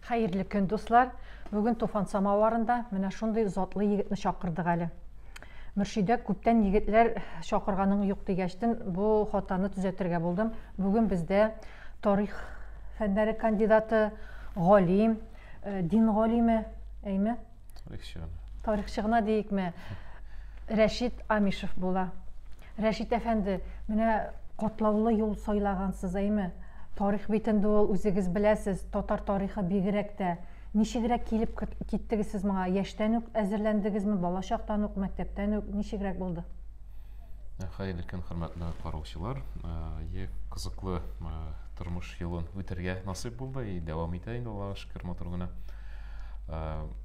Хәерле көн, дуслар! Бүген Туфан самаварында менә шундый затлы егетне чакырдык әле. Мөршидә күптән егетләр чакырганың юк дигәчтен, бу хатаны төзәтергә булдым. Бүген бездә тарих фәннәре кандидаты, галим, э, дин галиме, әйме? Тарихчы гына. Тарихчы гына диекме? Рәшит Амишев була. Рәшит әфәнде, менә катлаулы юл сайлагансыз, әйме? Тарих бит инде ул, үзегез беләсез, татар тарихы бигрәк тә. Ничегрәк килеп киттегез сез моңа? Яшьтән үк әзерләндегезме, бала чактан ук, мәктәптән үк? Ничегрәк булды? Хәерле көн, хөрмәтле караучылар. Е, кызыклы тормыш юлын үтәргә насыйп булды и дәвам итә инде, Аллага шөкер, матур гына.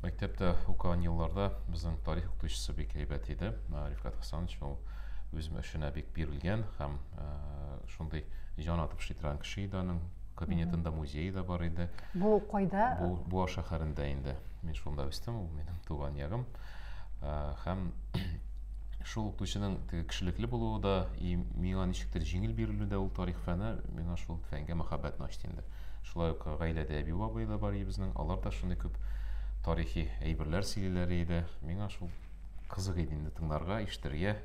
Мәктәптә укыган елларда безнең тарих укытучысы бик әйбәт иде. Рифкат Хасанович ул үз эшенә бик бирелгән һәм шундый җан атып эшли торган кеше иде аның. Кабинетында музей да бар иде. Бу кайда? Бу Буа шәһәрендә инде. Мин шунда үстем, ул минем туган ягым. Һәм шул укытучының теге кешелекле булуы да и миңа ничектер җиңел бирелү дә ул тарих фәне миңа шул фәнгә мәхәббәтне ачты инде. Шулай ук гаиләдә әби бабай да бар иде безнең, алар да шундый күп тарихи әйберләр сөйлиләр иде. Миңа шул кызык иде инде тыңларга, ишетергә.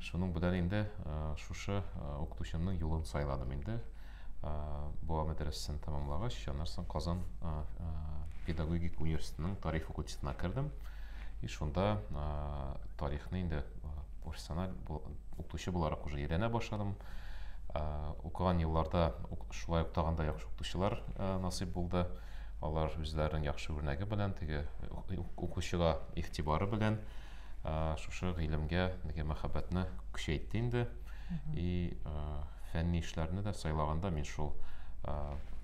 Шуның белән инде шушы укытучымның юлын сайладым инде. Буа мәдрәсәсен тәмамлагач, аннан соң Казан педагогик университетының тарих факультетына кердем. И шунда тарихны инде профессиональ укытучы буларак уже өйрәнә башладым. Укыган елларда шулай ук тагын да яхшы укытучылар насыйп булды. Алар үзләренең яхшы үрнәге белән, теге укучыга игътибары белән шушы гыйлемгә теге мәхәббәтне көчәйтте инде. И фәнни эшләрне дә сайлаганда мин шул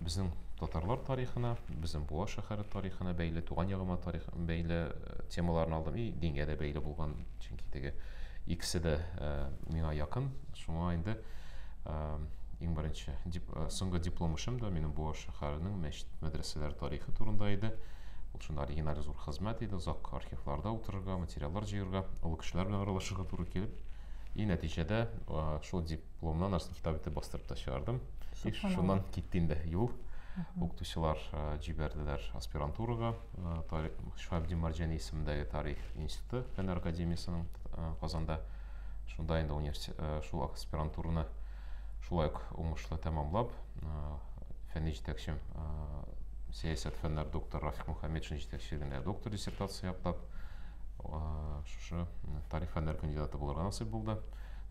безнең татарлар тарихына, безнең Буа шәһәре тарихына бәйле, туган ягыма тарих бәйле темаларны алдым. И дингә дә бәйле булган, чөнки теге икесе дә миңа якын. Шуңа инде иң беренче дип, соңгы диплом эшем дә минем Буа шәһәренең мәчет мәдрәсәләр тарихы турында иде. Ул шунда оригиналь зур хезмәт иде, озак архивларда утырырга, материаллар җыярга, олы кешеләр белән аралашырга туры килеп. И нәтиҗәдә шул дипломнан арсын китап итеп бастырып та чыгардым. И шуннан китте инде юл. Укытучылар җибәрделәр аспирантурага. Шиһабетдин Мәрҗани исемендәге тарих институты Фәннәр академиясенең Казанда. Шунда инде университет шул аспирантураны шулай ук уңышлы тәмамлап, фәнни җитәкчем сәясәт фәннәр докторы Рафик Мухаммедшин җитәкчелегендә доктор диссертация яклап, шушы тарих фәннәр кандидаты булырга насыйп булды.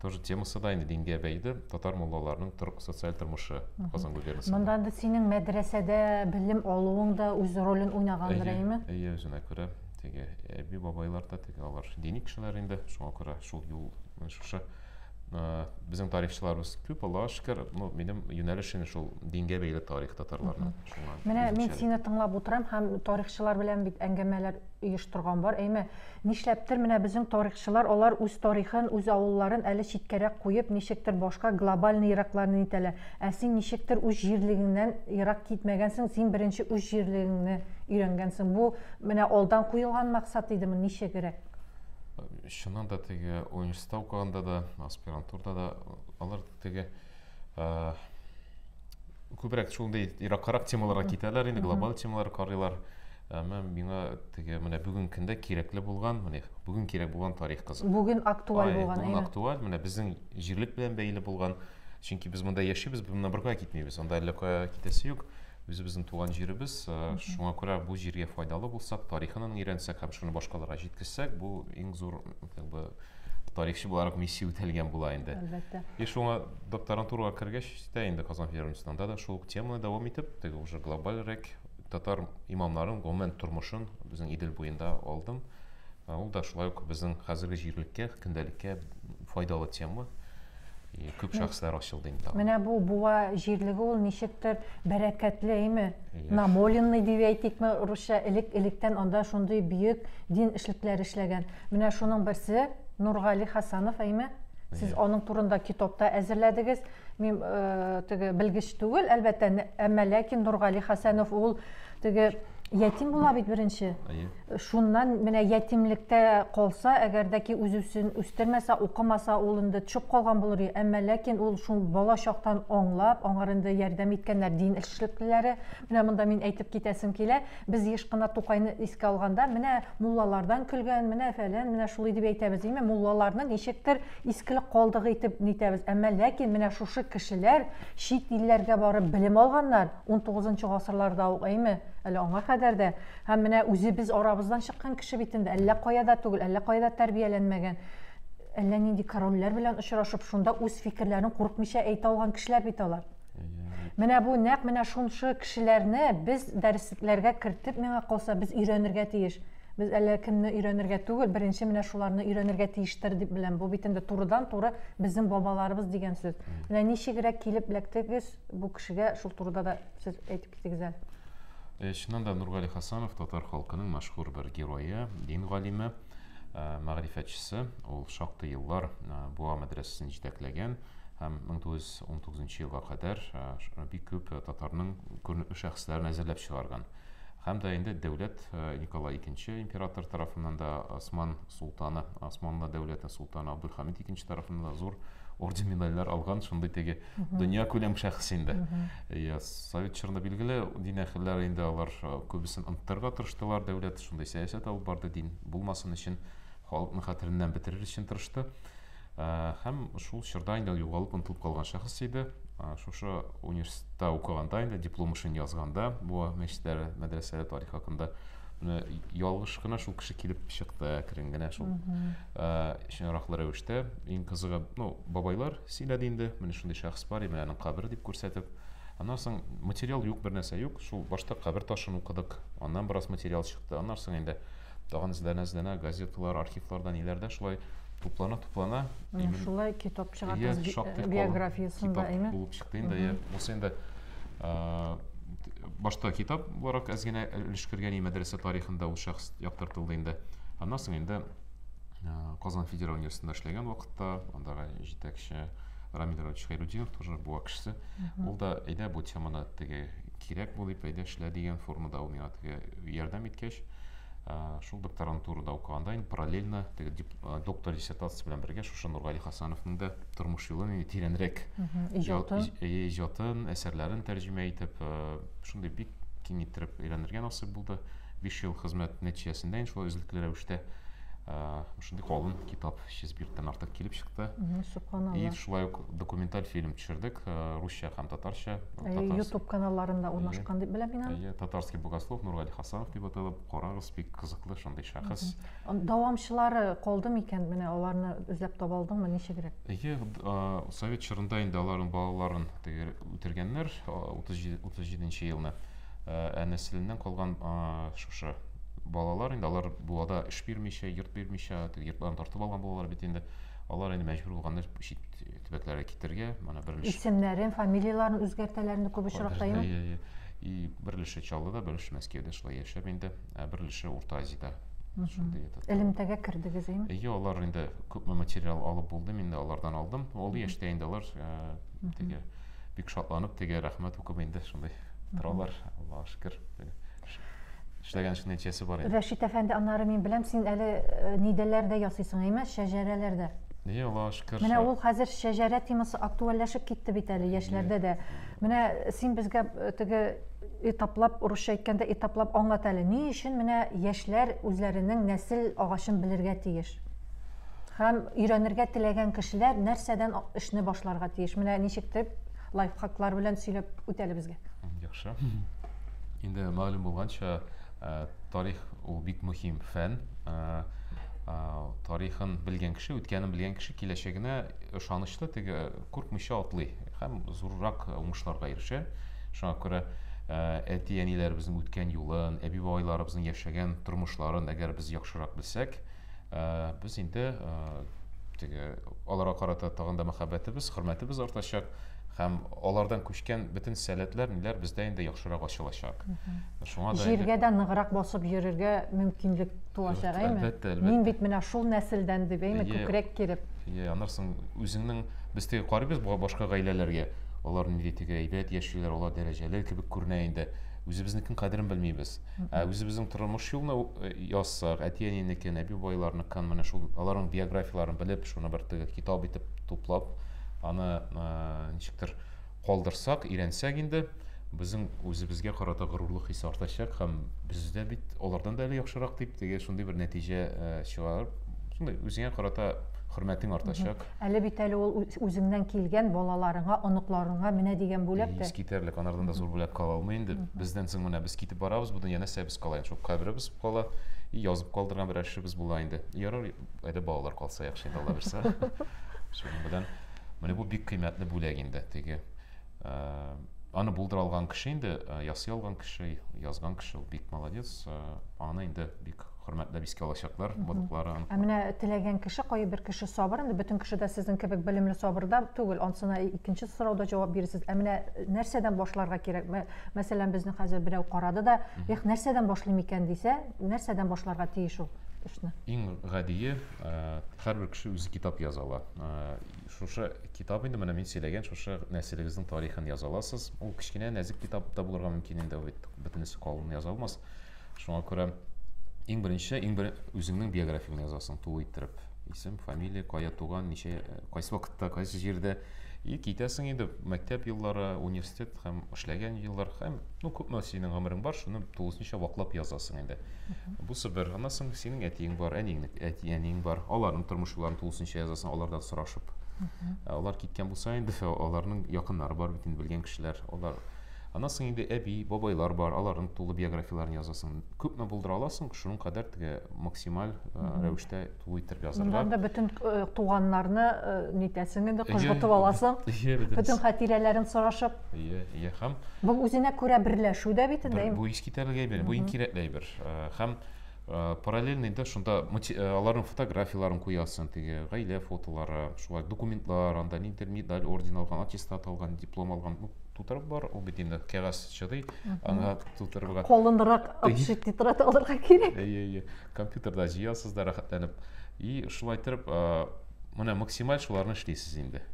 Тоже темасы да инде дингә бәйле, татар муллаларының тор социаль тормышы Казан губернасында. Монда инде синең мәдрәсәдә белем алуың да үз ролен уйнагандыр, әйеме? Әйе, үзенә күрә теге әби бабайлар да теге алар дини кешеләр инде, шуңа күрә шул юл шушы безнең тарихчыларыбыз күп, Аллага шөкер, ну, минем юнәлеш инде шул дингә бәйле тарих татарларның. Шуңа. Менә мин сине тыңлап утырам һәм тарихчылар белән бит әңгәмәләр оештырган бар. Әйме, нишләптер менә безнең тарихчылар алар үз тарихын, үз авылларын әле читкәрәк куеп, ничектер башка глобальный еракларны нитәләр. Ә син ничектер үз җирлегеңнән ерак китмәгәнсең, син беренче үз җирлегеңне өйрәнгәнсең. Бу менә алдан куелган максат идеме, ничегрәк? Чыннан да теге университетта укыганда да, аспирантурада да алар теге күбрәк шундый ераккарак темаларга китәләр инде, глобаль темалар карыйлар. Әмма миңа теге менә бүгенге көндә кирәкле булган, менә бүген кирәк булган тарих кызык. Бүген актуаль булган. Бүген актуаль, менә безнең җирлек белән бәйле булган. Чөнки без монда яшибез, без моннан беркая китмибез. Анда әллә кая китәсе юк. Үзебезнең туган җиребез, шуңа күрә бу җиргә файдалы булсак, тарихын аның өйрәнсәк һәм шуны башкаларга җиткезсәк, бу иң зур как бы тарихчы буларак миссия үтәлгән була инде. Әлбәттә. И шуңа докторантурага кергәч тә инде Казан федераль университетында да шул ук теманы дәвам итеп, теге уже глобальрәк татар имамнарын гомумән тормышын безнең Идел буенда алдым. Ул да шулай ук безнең хәзерге җирлеккә, көндәлеккә файдалы тема. И күп шәхесләр ачылды инде тагын. Менә бу Буа җирлеге ул ничектер бәрәкәтле, әйме? Намоленный дип әйтикме, русча элек-электән анда шундый бөек дин эшлекләре эшләгән. Менә шуның берсе Нургали Хасанов, әйме? Сез аның турында китап та әзерләдегез. Мин э, теге белгеч түгел, әлбәттә, әмма ләкин Нургали Хасанов ул теге Ятим була бит беренче. Әйе. Шуннан менә ятимлектә калса, әгәр дә ки үз-үзен үстермәсә, укымаса, ул инде төшеп калган булыр иде. Әмма ләкин ул шул бала чактан аңлап, аңар инде ярдәм иткәннәр дин эшлеклеләре. Менә монда мин әйтеп китәсем килә. Без еш кына Тукайны искә алганда, менә муллалардан көлгән, менә фәлән, менә шулай дип әйтәбез. Димә, муллаларны ничектер искелек калдыгы итеп нитәбез. Әмма ләкин менә шушы кешеләр чит илләргә барып белем алганнар, 19 гасырларда ук, әйме, әле аңа кадәр дә. Һәм менә үзебез арабыздан чыккан кеше бит инде, әллә кая да түгел, әллә кая да тәрбияләнмәгән. Әллә нинди корольләр белән очрашып, шунда үз фикерләрен курыкмыйча әйтә алган кешеләр бит алар. Менә бу нәкъ менә шушы кешеләрне без дәреслекләргә кертеп, миңа калса, без өйрәнергә тиеш. Без әллә кемне өйрәнергә түгел, беренче менә шуларны өйрәнергә тиештер дип беләм. Бу бит инде турыдан-туры безнең бабаларыбыз дигән сүз. Менә ничегрәк килеп эләктегез бу кешегә, шул турыда да сез әйтеп китегез әле. Чыннан да Нургали Хасанов татар халкының мәшһүр бер герое, дин галиме, мәгърифәтчесе. Ул шактый еллар Буа мәдрәсәсен җитәкләгән һәм 1919 елга кадәр бик күп татарның күренекле шәхесләрен әзерләп чыгарган. Һәм дә инде дәүләт Николай II император тарафыннан да Осман султаны, Османлы дәүләте султаны Абдулхамид II тарафыннан да зур орден медальләр алган шундый теге дөнья күләм шәхес инде. Я, совет чорында билгеле дин әһелләре инде алар күбесен оныттырырга тырыштылар, дәүләт шундый сәясәт алып барды, дин булмасын өчен, халыкны хәтереннән бетерер өчен тырышты. Һәм шул чорда инде югалып онытылып калган шәхес иде. Шушы университетта укыганда инде диплом эшен язганда Буа мәчетләре, мәдрәсәләре тарихы хакында менә ялгыш кына шул кеше килеп чыкты әкрен генә шул чынраклы рәвештә. Иң кызыгы, ну, бабайлар сөйләде инде, менә шундый шәхес бар, менә аның кабере дип күрсәтеп. Аннан соң материал юк, бер нәрсә юк. Шул башта кабер ташын укыдык, аннан бераз материал чыкты. Аннан соң инде тагын эзләнә-эзләнә газеталар, архивларда, ниләрдә шулай туплана-туплана. Менә шулай китап чыгардыгыз биографиясен дә, әйме? Булып чыкты инде. Иә, бусы инде башта китап буларак әз генә өлеш кергән мәдрәсә тарихында ул шәхес яктыртылды инде. Аннан соң инде Казан федераль университетында эшләгән вакытта андагы җитәкче Рамил Равилович Хәйрутдинов тоже Буа кешесе. Ул да әйдә бу теманы теге кирәк бу дип әйдә эшлә дигән формада ул миңа теге ярдәм иткәч, шул докторантурада укыганда инде параллельно теге доктор диссертациясе белән бергә шушы Нургали Хасановның да тормыш юлын инде тирәнрәк иҗатын, иҗатын, әсәрләрен тәрҗемә итеп, шундый бик киң иттереп өйрәнергә насыйп булды. 5 ел хезмәт нәтиҗәсендә инде шулай өзлекле рәвештә шундый калын китап 100 биттән артык килеп чыкты. Субханалла. И шулай ук документаль фильм төшердек, русча һәм татарча. YouTube каналларында урнашкан дип беләм мин аны. Әйе, Татарский богослов Нургали Хасанов дип аталып, карагыз, бик кызыклы шундый шәхес. Дәвамчылары калды микән? Менә аларны эзләп таба алдыңмы, ничегрәк? Әйе, совет чорында инде аларның балаларын теге үтергәннәр, 37 елны. Ә нәселеннән калган шушы балалар инде алар Буада эш бирмичә, йорт бирмичә, теге йортларын тартып алган булалар бит инде. Алар инде мәҗбүр булганнар чит төбәкләргә китәргә. Менә бер өлеш Исемнәрен, фамилияләрен үзгәртәләр инде күп очракта, әйеме? Әйе, әйе. И бер өлеше Чаллыда, бер өлеше Мәскәүдә шулай яшәп инде, ә бер өлеше Урта Азиядә. Шундый этот. Элемтәгә кердегез, әйеме? Әйе, алар инде күпме материал алып булды, мин дә алардан алдым. Олы яшьтә инде алар теге бик шатланып, теге рәхмәт укып инде шундый торалар, Аллага шөкер. Эшләгән эшнең нәтиҗәсе бар инде. Рәшит әфәнде, аннары мин беләм, син әле э, нидәләр дә ясыйсың, әйме? Шәҗәрәләр дә. Әйе, Аллага шөкер. Менә ул хәзер шәҗәрә темасы актуальләшеп китте бит әле яшьләрдә дә. Менә син безгә э, теге этаплап, русча әйткәндә, этаплап аңлат әле. Ни өчен менә яшьләр үзләренең нәсел агачын белергә тиеш? Һәм өйрәнергә теләгән кешеләр нәрсәдән эшне башларга тиеш? Менә ничек дип лайфхаклар белән сөйләп үт әле безгә. Яхшы. Инде мәгълүм булганча, э, тарих ул бик мөһим фән. Э, э, тарихын белгән кеше, үткәнен белгән кеше киләчәгенә ышанычлы, теге куркмыйча атлый һәм зуррак уңышларга ирешә. Шуңа күрә әти-әниләребезнең үткән юлын, әби-бабайларыбызның яшәгән тормышларын әгәр без яхшырак белсәк, без инде теге аларга карата тагын да мәхәббәтебез, хөрмәтебез артачак һәм алардан күчкән бөтен сәләтләр, ниләр бездә инде яхшырак ачылачак. Шуңа да җиргә дә ныграк басып йөрергә мөмкинлек туачак, әйме? Әлбәттә, әлбәттә. Мин бит менә шул нәселдән дип, әйме, күкрәк киреп. Иә, аннан соң үзеңнең без теге карыйбыз башка гаиләләргә. Алар нинди теге әйбәт яшиләр, алар дәрәҗәле кебек күренә инде. Үзебезнекен кадерен белмибез. Ә үзебезнең тормыш юлны язсак, әти-әнинекен, әби-бабайларныкын, менә шул аларның биографияләрен белеп, шуны бер теге китап итеп туплап, аны ничектер калдырсак, өйрәнсәк инде, безнең үзебезгә карата горурлык хисе артачак һәм бездә бит алардан да әле яхшырак дип теге шундый бер нәтиҗә чыгарып, шундый үзеңә карата хөрмәтең артачак. Әле бит әле ул үзеңнән килгән балаларыңа, оныкларыңа менә дигән бүләк тә. Искитәрлек, анардан да зур бүләк кала алмый инде. Бездән соң менә без китеп барабыз, бу дөнья нәрсәбез кала инде, шул каберебез кала, и язып калдырган берәр эшебез була инде. Ярар, әле балалар калса яхшы инде, Алла бирсә. Шуның белән менә бу бик кыйммәтле бүләк инде. Теге аны булдыра алган кеше инде, ясый алган кеше, язган кеше, ул бик молодец. Аны инде бик хөрмәтләп искә алачаклар, балыклары. Ә менә теләгән кеше, кайбер кеше сабыр инде, бөтен кеше дә сезнең кебек белемле сабыр да түгел. Ансына икенче сорауда җавап бирерсез. Ә менә нәрсәдән башларга кирәк? Мәсәлән, безне хәзер берәү карады да, эх, нәрсәдән башлыйм икән дисә, нәрсәдән башларга тиеш ул эшне? Иң гадие, һәрбер кеше үзе китап яза ала. Шушы китап инде менә мин сөйләгән шушы нәселегезнең тарихын яза аласыз. Ул кечкенә нәзек китап та булырга мөмкин инде, бит бөтенесе калын яза алмас. Шуңа күрә иң беренче, иң бер үзеңнең биографияңне язасың тулы иттереп. Исем, фамилия, кая туган, ничә, кайсы вакытта, кайсы җирдә. И китәсең инде мәктәп еллары, университет һәм эшләгән еллар һәм, ну, күпме синең гомерең бар, шуны тулысынча ваклап язасың инде. Бусы бер. Аннан соң синең әтиең бар, әниең, әти-әниең бар. Аларның тормыш юлларын тулысынча язасың, алардан сорашып. Алар киткән булса инде, аларның якыннары бар бит инде, белгән кешеләр. Алар Аннан соң инде әби, бабайлар бар, аларның тулы биографияләрен язасың. Күпме булдыра аласың, шуның кадәр теге максималь рәвештә тулы итеп язарга. Моннан да бөтен туганнарны нитәсең инде, кыжгытып аласың. Бөтен хатирәләрен сорашып. Ие, ие, һәм бу үзенә күрә берләшү дә бит инде. Бу искитәрлек әйбер, бу иң кирәкле әйбер. Һәм параллельно инде шунда аларның фотографияләрен куясың, теге гаилә фотолары, шулай документлар, анда ниндидер медаль, орден алган, аттестат алган, диплом алган, ну, тутырып бар, ул бит инде кәгазь чыдый, аңа тутырырга. Калынрак общий тетрадь алырга кирәк. Әйе, әйе. Компьютерда җыясыз да рәхәтләнеп. И шулай итеп, менә максималь шуларны эшлисез инде.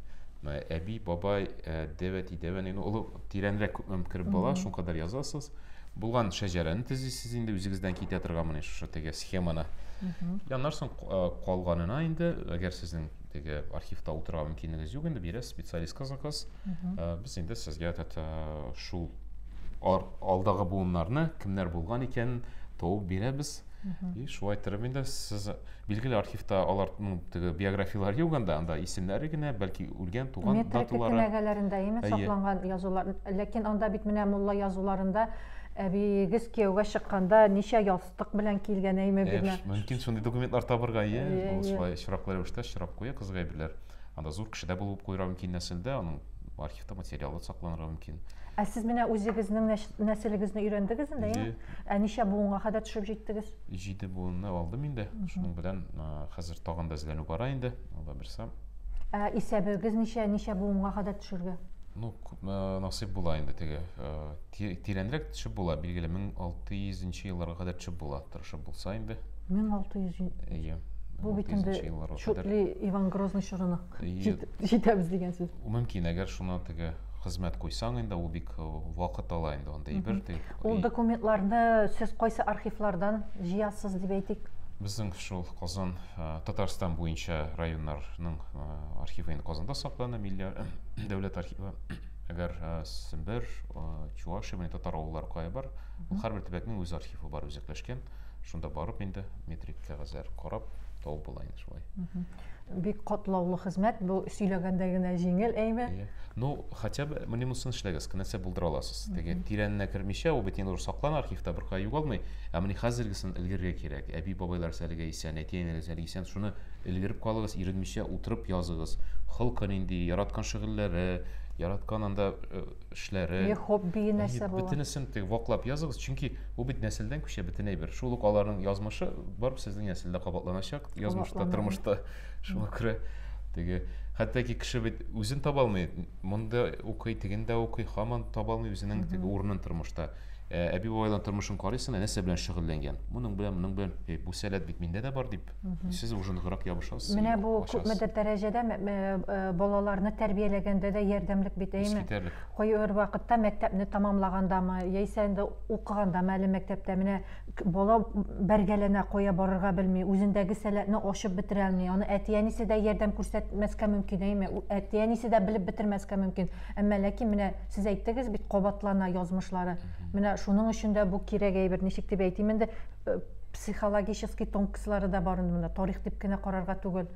Әби, бабай, дәвә, дәвә, ну, олы тирәнрәк күпме кереп була, шул кадәр язасыз. Булган шәҗәрәне төзисез инде, үзегездән китә торган менә шушы теге схеманы. Аннан соң калганына инде, әгәр сезнең теге архивта утырырга мөмкинлегегез юк инде, бирәсез специалистка заказ. Без инде сезгә шул алдагы буыннарны кемнәр булган икәнен табып бирәбез. И шулай итеп инде сез билгеле архивта аларның теге биографияләре юк анда, анда исемнәре генә, бәлки үлгән, туган даталары. Кенәгәләрендә әйеме сакланган язулар. Ләкин анда бит менә мулла язуларында әбиегез кияүгә чыкканда ничә ястык белән килгән әйеме бит. Мөмкин шундый документлар табырга, ие, ул шулай очраклы рәвештә очрап куя кызык әйберләр. Анда зур кеше дә булып куярга мөмкин нәселдә, аның архивта материалы сакланырга мөмкин. Ә сез менә үзегезнең нәселегезне өйрәндегез инде, әйеме? Ә ничә буынга кадәр төшеп җиттегез? 7 буынны алдым инде. Шуның белән хәзер тагын да эзләнү бара инде, Алла бирсә. Ә исәбегез ничә, ничә буынга кадәр төшергә? Ну, күпме насыйп була инде теге. Тирәнрәк төшеп була, билгеле, 1600 нче елларга кадәр төшеп була, тырышып булса инде. 1600 Әйе. Бу бит инде чүтли Иван Грозный чорына җитәбез дигән сүз. Мөмкин, әгәр шуны теге хезмәт куйсаң инде, ул бик вакыт ала инде анда әйбер. Ул документларны сез кайсы архивлардан җыясыз дип әйтик? Безнең шул Казан, Татарстан буенча районнарның архивы инде Казанда саклана, милли дәүләт архивы. Әгәр Сембер, Чувашия, менә татар авыллары кая бар, ул һәрбер төбәкнең үз архивы бар, үзәкләшкән. Шунда барып инде метрик кәгазьләр карап, табып була инде шулай. Бик катлаулы хезмәт, бу сөйләгәндә генә җиңел, әйме? Ну, хотя бы менә монысын эшләгез, нәрсә булдыра аласыз. Теге тирәненә кермичә, ул бит инде уже саклана архивта, беркая югалмый. Ә менә хәзергесен өлгерергә кирәк. Әби-бабайлар әлегә исән, әти-әниләр әлегә исән, шуны өлгереп калыгыз, иренмичә утырып языгыз. Холкы нинди, яраткан шөгыльләре, яраткан анда эшләре. Е, хобби нәрсә була. Бөтенесен теге ваклап языгыз, чөнки бу бит нәселдән күчә бөтен әйбер. Шул ук аларның язмышы барып сезнең нәселдә кабатланачак, язмышта, тормышта. Шуңа күрә теге Хәтта ки кеше бит үзен таба алмый, монда укый, тегендә укый, һаман таба алмый үзенең теге урынын тормышта. Әби бабайларның тормышын карыйсың, нәрсә белән шөгыльләнгән. Моның белән, моның белән, эй, бу сәләт бит миндә дә бар дип, сез уже ныграк ябышасыз. Менә бу күпмедер дәрәҗәдә балаларны тәрбияләгәндә дә ярдәмлек бит, әйеме? Искитәрлек. Кайбер вакытта мәктәпне тәмамлагандамы, яисә инде укыгандамы әле мәктәптә, менә бала бәргәләнә, кая барырга белми, үзендәге сәләтне ачып бетерә алмый. Аны әти-әнисе дә ярдәм күрсәтмәскә мөмкин, әйеме? Әти-әнисе дә белеп бетермәскә мөмкин. Әмма ләкин менә сез әйттегез бит, кабатлана язмышлары. Менә шуның өчен дә бу кирәк әйбер. Ничек дип әйтим инде, психологический тонкослары да бар инде монда. Тарих дип кенә карарга түгел.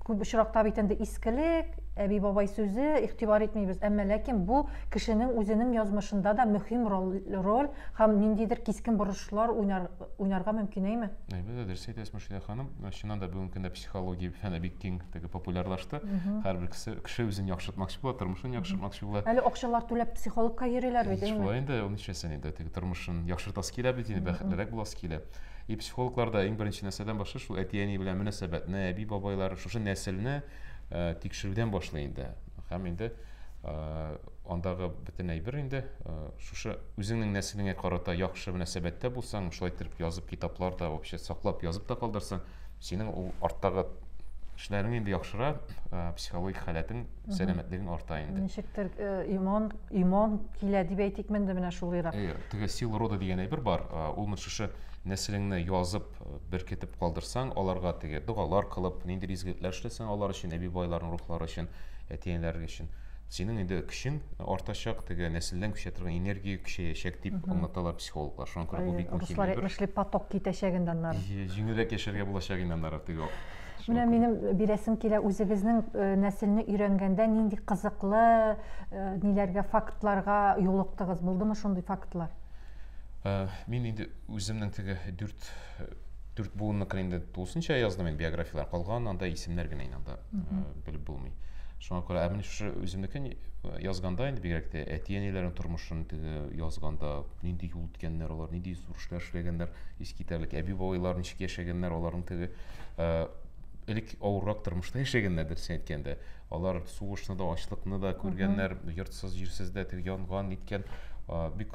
Күп очракта бит инде искелек, әби-бабай сүзе, игътибар итмибез. Әмма ләкин бу кешенең үзенең язмышында да мөһим роль, роль һәм ниндидер кискен борышлар уйнар, уйнарга мөмкин, әйме? Әлбәттә, дөрес әйтәсез, Мөршидә ханым. Чыннан да бүгенге көндә психология фәне бик киң теге популярлашты. Һәрбер кеше, кеше үзен яхшыртмакчы була, тормышын яхшыртмакчы була. Әле акчалар түләп психологка йөриләр бит, әйме? Шулай инде, ул нишләсен инде, теге тормышын яхшыртасы килә бит инде, бәхетлерәк буласы килә. И психологлар да иң беренче нәрсәдән башлый, шул әти-әни белән мөнәсәбәтне, әби-бабайлар, шушы нәселне э, тикшерүдән башлый инде. Һәм инде э, андагы бөтен әйбер инде э, шушы үзеңнең нәселеңә карата яхшы мөнәсәбәттә булсаң, шулай итеп язып китаплар да вообще саклап язып та калдырсаң, синең ул арттагы эшләрең инде яхшыра, психологик халәтең, сәламәтлегең арта инде. Ничектер иман, иман килә дип әйтикме инде менә шулайрак. Теге сила рода дигән әйбер бар. Ул менә шушы нәселеңне язып, беркетеп калдырсаң, аларга теге догалар кылып, ниндидер изгелекләр эшләсәң алар өчен, әби-бабайларның рухлары өчен, әти-әниләр өчен, синең инде көчең артачак, теге нәселдән күчә торган энергия көчәячәк дип аңлаталар психологлар. Шуңа күрә бу бик мөһим. Руслар әйтмешли, поток китәчәк инде аннары. Җиңелрәк яшәргә булачак инде аннары теге. Менә минем бирәсем килә үзегезнең нәселне өйрәнгәндә нинди кызыклы ниләргә, фактларга юлыктыгыз? Булдымы шундый фактлар? Мин инде үземнең теге дүрт дүрт буынныкын инде тулысынча яздым инде биографияләр. Калган анда исемнәр генә инде анда белеп булмый. Шуңа күрә ә менә шушы үземнекен язганда инде бигрәк тә әти-әниләрнең тормышын теге язганда нинди юл үткәннәр алар, нинди зур эшләр эшләгәннәр, искитәрлек. Әби-бабайлар ничек яшәгәннәр, аларның теге элек авыррак тормышта яшәгәннәр, дөресен әйткәндә. Алар сугышны да, ачлыкны да күргәннәр, йортсыз, җирсез дә теге янган, ниткән, бик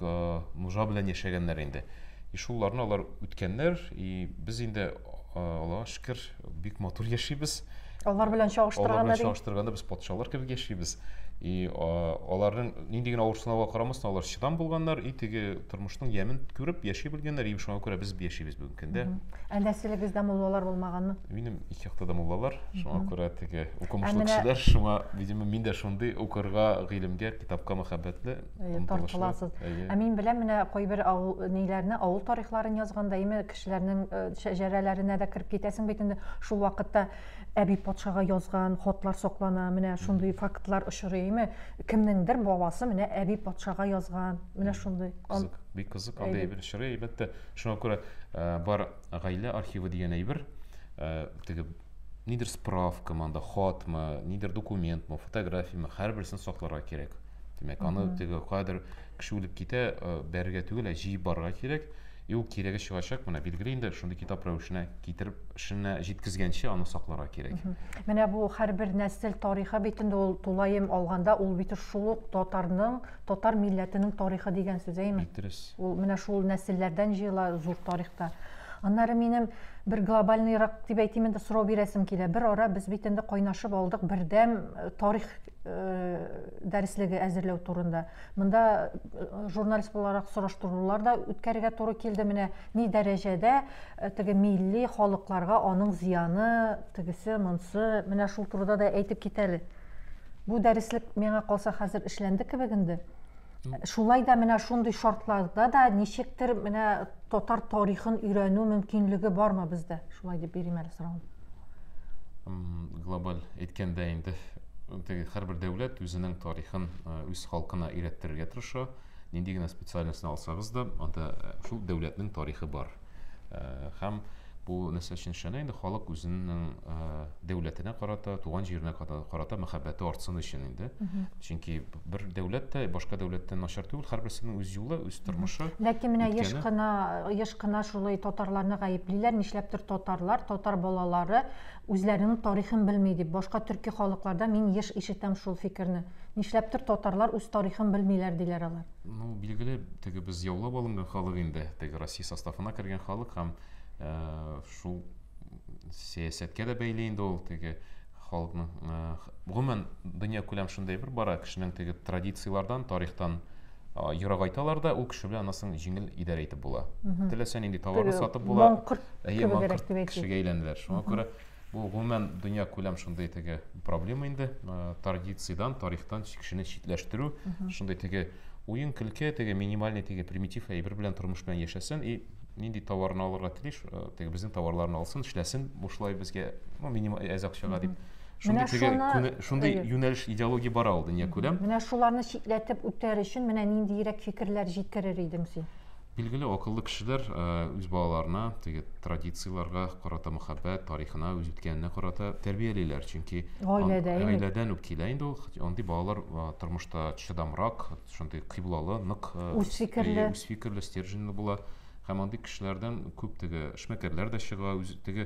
нужа белән яшәгәннәр инде. И шуларны алар үткәннәр, и без инде, Аллага шөкер, бик матур яшибез. Алар белән чагыштырганда, алар белән чагыштырганда без патшалар кебек яшибез. И аларның нинди генә авыр сынауга карамастан, алар чыдам булганнар, и теге тормышның ямен күреп яши белгәннәр, и шуңа күрә без яшибез бүгенге көндә. Ә нәселегездә муллалар булмаганмы? Минем ике якта да муллалар, шуңа күрә теге укымышлы кешеләр, шуңа, видимо, мин дә шундый укырга, гыйлемгә, китапка мәхәббәтле, тартыласыз. Ә мин беләм, менә кайбер авыл ниләрне, авыл тарихларын язганда, име кешеләрнең шәҗәрәләренә дә кереп китәсең бит инде. Шул вакытта әби патшага язган хатлар саклана, менә шундый фактлар очрый, име? Кемнеңдер бабасы менә әби патшага язган, менә шундый. Кызык, бик кызык, андый әйбер очрый, әлбәттә. Шуңа күрә бар гаилә архивы дигән әйбер, теге нидер справкамы анда, хатмы, нидер документмы, фотографияме, һәрберсен сакларга кирәк. Димәк, аны теге кадер кеше үлеп китә, бәрергә түгел, ә җыеп барырга кирәк. И ул кирәге чыгачак, менә билгеле инде, шундый китап рәвешенә китереп, эшенә җиткезгәнче аны сакларга кирәк. Менә бу һәрбер нәсел тарихы бит инде ул тулаем алганда, ул бит шул ук татарның, татар милләтенең тарихы дигән сүз, әйеме? Бик дөрес. Ул менә шул нәселләрдән җыела зур тарихта. Аннары минем бер глобальныйрак дип әйтим инде сорау бирәсем килә. Бер ара без бит инде кайнашып алдык бердәм тарих дәреслеге әзерләү турында. Монда журналист буларак сораштырулар да үткәрергә туры килде. Менә ни дәрәҗәдә теге милли халыкларга аның зыяны, тегесе, монсы, менә шул турыда да әйтеп кит әле. Бу дәреслек миңа калса хәзер эшләнде кебек инде. Шулай да менә шундый шартларда да ничектер менә татар тарихын өйрәнү мөмкинлеге бармы бездә? Шулай дип бирим әле сорауны. Глобаль әйткәндә инде теге һәрбер дәүләт үзенең тарихын үз халкына өйрәттерергә тырыша. Нинди генә специальностьны алсагыз да, анда шул дәүләтнең тарихы бар. Һәм Бу нәрсә өчен эшләнә инде? Халык үзенең дәүләтенә карата, туган җиренә карата мәхәббәте артсын өчен инде. Чөнки бер дәүләт тә башка дәүләттән начар түгел, һәрберсенең үз юлы, үз тормышы. Ләкин менә еш кына, еш кына шулай татарларны гаеплиләр, нишләптер татарлар, татар балалары үзләренең тарихын белми дип. Башка төрки халыкларда мин еш ишетәм шул фикерне. Нишләптер татарлар үз тарихын белмиләр диләр алар. Ну, билгеле, теге без яулап алынган халык инде, теге Россия составына кергән халык һәм шул сәясәткә дә бәйле инде ул теге халыкның гомумән дөнья күләм шундый бер бара кешенең теге традицияләрдән тарихтан ерагайталар да ул кеше белән аннан соң җиңел идарә итеп була теләсә нинди товарны сатып була әйе маңкорт кешегә әйләнәләр шуңа күрә бу гомумән дөнья күләм шундый теге проблема инде традициядән тарихтан кешене читләштерү шундый теге уен көлке теге минимальный теге примитив әйбер белән тормыш белән яшәсен и нинди товарны алырга тели, теге безнең товарларны алсын, эшләсен бушлай безгә, ну, минимум әз акчага дип. Шундый теге шундый юнәлеш идеология бара ул дөнья күләм. Менә шуларны читләтеп үтәр өчен менә ниндиерәк фикерләр җиткерер идең син? Билгеле, акыллы кешеләр үз балаларына теге традицияләргә карата мәхәббәт, тарихына, үз үткәненә карата тәрбиялиләр. Чөнки гаиләдә гаиләдән үк килә инде ул. Андый балалар тормышта чыдамрак, шундый кыйблалы, нык, үз фикерле, үз фикерле, стерженьлы була. Һәм андый кешеләрдән күп теге эшмәкәрләр дә чыга, үз теге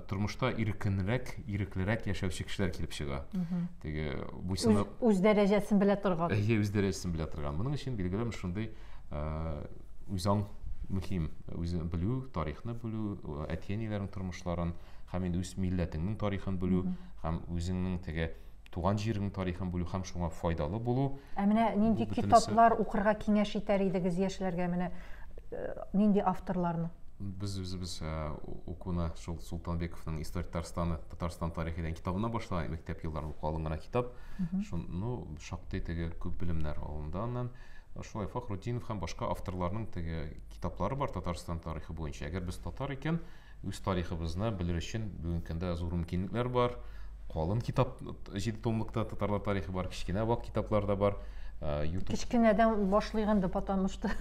тормышта иркенрәк, иреклерәк яшәүче кешеләр килеп чыга. Теге буйсынып үз дәрәҗәсен белә торган. Әйе, үз дәрәҗәсен белә торган. Моның өчен билгеле шундый үзаң мөһим, үзен белү, тарихны белү, әти-әниләрнең тормышларын һәм инде үз милләтеңнең тарихын белү һәм үзеңнең теге туган җиреңнең тарихын белү һәм шуңа файдалы булу. Ә менә нинди китаплар укырга киңәш итәр идегез яшьләргә, менә нинди авторларны? Без үзебез укуны шул Султанбековның История Татарстана, Татарстан тарихы дигән китабыннан башлаган, мәктәп елларында укып алынган гына китап. Шун, ну, шактый теге күп белемнәр алынды аннан. Шулай Фахрутдинов һәм башка авторларның теге китаплары бар Татарстан тарихы буенча. Әгәр без татар икән, Үз тарихыбызны белер өчен бүгенге көндә зур мөмкинлекләр бар. Калын китап, 7 томлыкта татарлар тарихы бар, кечкенә вак китаплар да бар. YouTube. Кечкенәдән башлыйк инде, потому что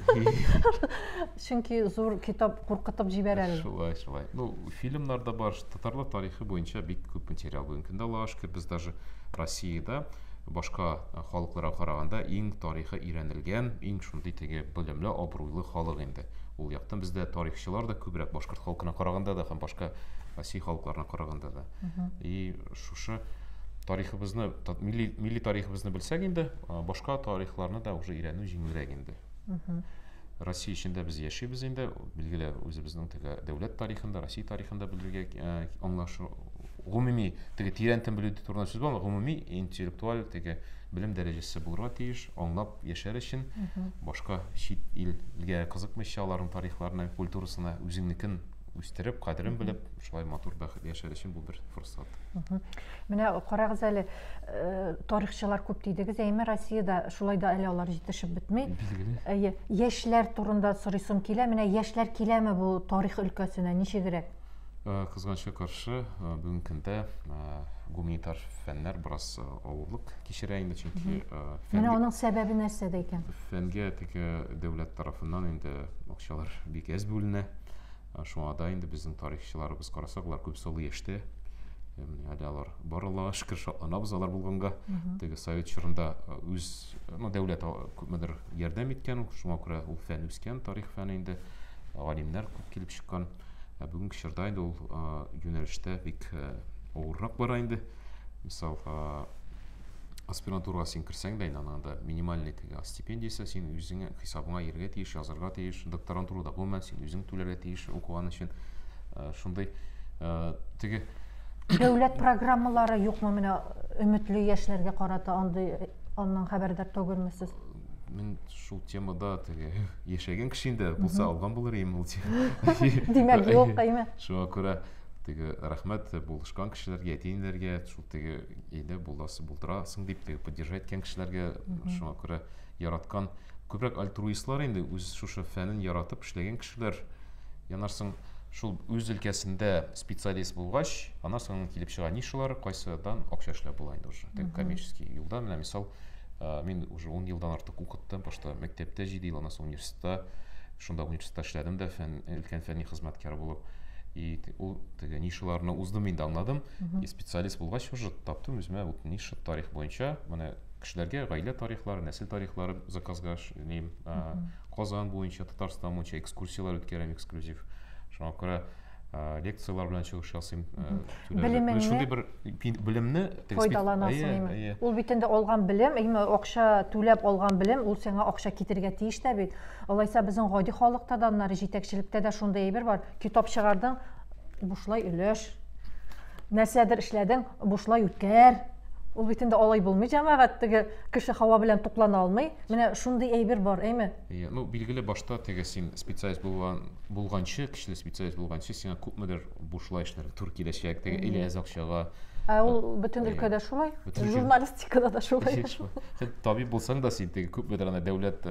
чөнки зур китап куркытып җибәрә. Шулай, шулай. Ну, фильмнар да бар, татарлар тарихы буенча бик күп материал бүгенге көндә, Аллага шөкер, без даже Россиядә башка халыкларга караганда иң тарихы өйрәнелгән, иң шундый теге белемле, абруйлы халык инде. Ул яктан бездә тарихчылар да күбрәк башкорт халкына караганда да һәм башка Россия халыкларына караганда да. И шушы тарихыбызны, милли, милли тарихыбызны белсәк инде, башка тарихларны да уже өйрәнү җиңелрәк инде. Россия эчендә без яшибез инде, билгеле, үзебезнең теге дәүләт тарихын да, Россия тарихын да белергә аңлашу, гомуми теге тирәнтен белү турында сүз бармы, гомуми интеллектуаль теге белем дәрәҗәсе булырга тиеш, аңлап яшәр өчен, башка чит илгә кызыкмыйча, аларның тарихларына, культурасына үзеңнекен үстереп, кадерен белеп, шулай матур бәхетле яшәр өчен бу бер форсат. Менә карагыз әле, тарихчылар күп дидегез, әйме Россиядә шулай да әле алар җитешеп бетми. Билгеле. Әйе, яшьләр турында сорыйсым килә. Менә яшьләр киләме бу тарих өлкәсенә, ничегрәк? Кызганычка каршы, бүгенге көндә гуманитар фәннәр бераз авырлык кичерә инде, чөнки Менә аның сәбәбе нәрсәдә икән? Фәнгә теге дәүләт тарафыннан инде акчалар бик әз бүленә. Шуңа да инде безнең тарихчыларыбыз карасак, алар күбесе олы яшьтә. Менә әле алар бар, Аллага шөкер, шатланабыз алар булганга. Теге совет чорында үз, ну, дәүләт күпмедер ярдәм иткән, шуңа күрә ул фән үскән, тарих фәне инде, галимнәр күп килеп чыккан. Ә бүгенге чорда инде ул юнәлештә бик авыррак бара инде. Мисал, аспирантурага син керсәң дә инде аның да минимальный теге стипендиясе син үзеңә хисабыңа йөрергә тиеш, язарга тиеш. Докторантурада гомумән син үзең түләргә тиеш укыган өчен. Шундый теге дәүләт программалары юкмы менә өметле яшьләргә карата андый аннан хәбәрдар түгелме сез? Мин шул темада теге яшәгән кеше инде булса алган булыр идем ул тема. Димәк, юк, әйме? Шуңа күрә теге рәхмәт булышкан кешеләргә, әти-әниләргә, шул теге әйдә буласы булдырасың дип теге поддержать иткән кешеләргә, шуңа күрә яраткан күбрәк альтруистлар инде үз шушы фәнен яратып эшләгән кешеләр. Янарсың шул үз өлкәсендә специалист булгач, аннан соң килеп чыга нишалар, кайсыдан акча эшләп була инде уже. Теге коммерческий юлда менә мисал мин уже 10 елдан артык укыттым. Башта мәктәптә 7 ел, аннан соң университетта. Шунда университетта эшләдем дә, фән, өлкән фәнни хезмәткәр булып. И ул теге нишаларны уздым инде, аңладым. И специалист булгач уже таптым үземә вот ниша тарих буенча. Менә кешеләргә гаилә тарихлары, нәсел тарихлары заказга эшлим. Казан буенча, Татарстан буенча экскурсияләр үткәрәм эксклюзив. Шуңа күрә лекцияләр белән чыгыш ясыйм. Белемеңне шундый бер белемне файдаланасың. Ул бит инде алган белем, әйме, акча түләп алган белем, ул сиңа акча китерергә тиеш тә бит. Алайса безнең гади халыкта да, аннары җитәкчелектә дә шундый әйбер бар. Китап чыгардың, бушлай өләш. Нәрсәдер эшләдең, бушлай үткәр. Ул бит инде алай булмый, җәмәгать, теге кеше һава белән туклана алмый. Менә шундый әйбер бар, әйме? Иә, ну, билгеле, башта теге син специалист булган булганчы, көчле специалист булганчы, сиңа күпмедер бушлай эшләргә туры киләчәк, теге или әз акчага. Ә ул бөтен өлкәдә шулай? Журналистикада да шулай. Хәтта табиб булсаң да, син теге күпмедер ана дәүләт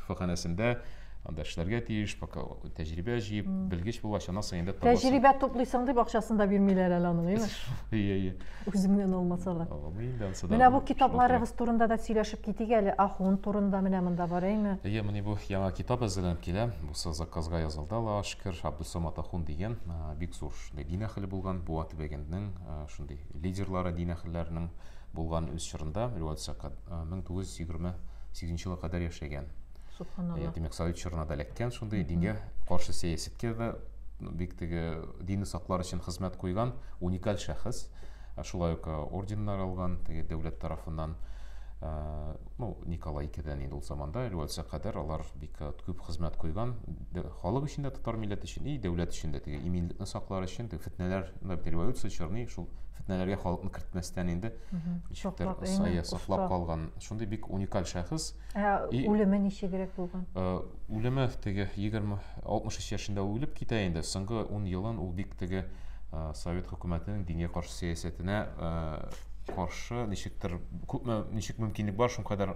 шифаханәсендә анда эшләргә тиеш, пока тәҗрибә җыеп, белгеч булгач, аннан соң инде табасың. Тәҗрибә туплыйсың дип акчасын да бирмиләр әле аның, әйме? Иә, иә. Үзеңнән алмасалар. Алмый инде ансы да. Менә бу китапларыгыз турында да сөйләшеп китик әле. Ахун турында менә монда бар, әйме? Әйе, менә бу яңа китап әзерләнеп килә. Бусы заказга язылды, Аллаһка шөкер. Абдусамат Ахун дигән бик зур шундый дин әһеле булган, Буа төбәгенең шундый лидерлары, дин әһелләренең булган үз чорында, революция 1928 елга кадәр яшәгән. Субханалла. Димәк, совет чорына да эләккән шундый дингә каршы сәясәткә дә бик теге динне саклар өчен хезмәт куйган уникаль шәхес. Шулай ук орденнар алган теге дәүләт тарафыннан. Ну, Николай икедән инде ул заманда революция кадәр алар бик күп хезмәт куйган халык өчен дә, татар милләте өчен и дәүләт өчен дә теге иминлекне саклар өчен, теге фетнәләр, революция чорны шул фетнәләргә халыкны кертмәстән инде ничектер саклап калган. Шундый бик уникаль шәхес. Ә үлеме ничегрәк булган? Үлеме теге 20 63 яшендә үлеп китә инде. Соңгы 10 елын ул бик теге совет хөкүмәтенең дингә каршы сәясәтенә каршы ничектер күпме ничек мөмкинлек бар, шулкадәр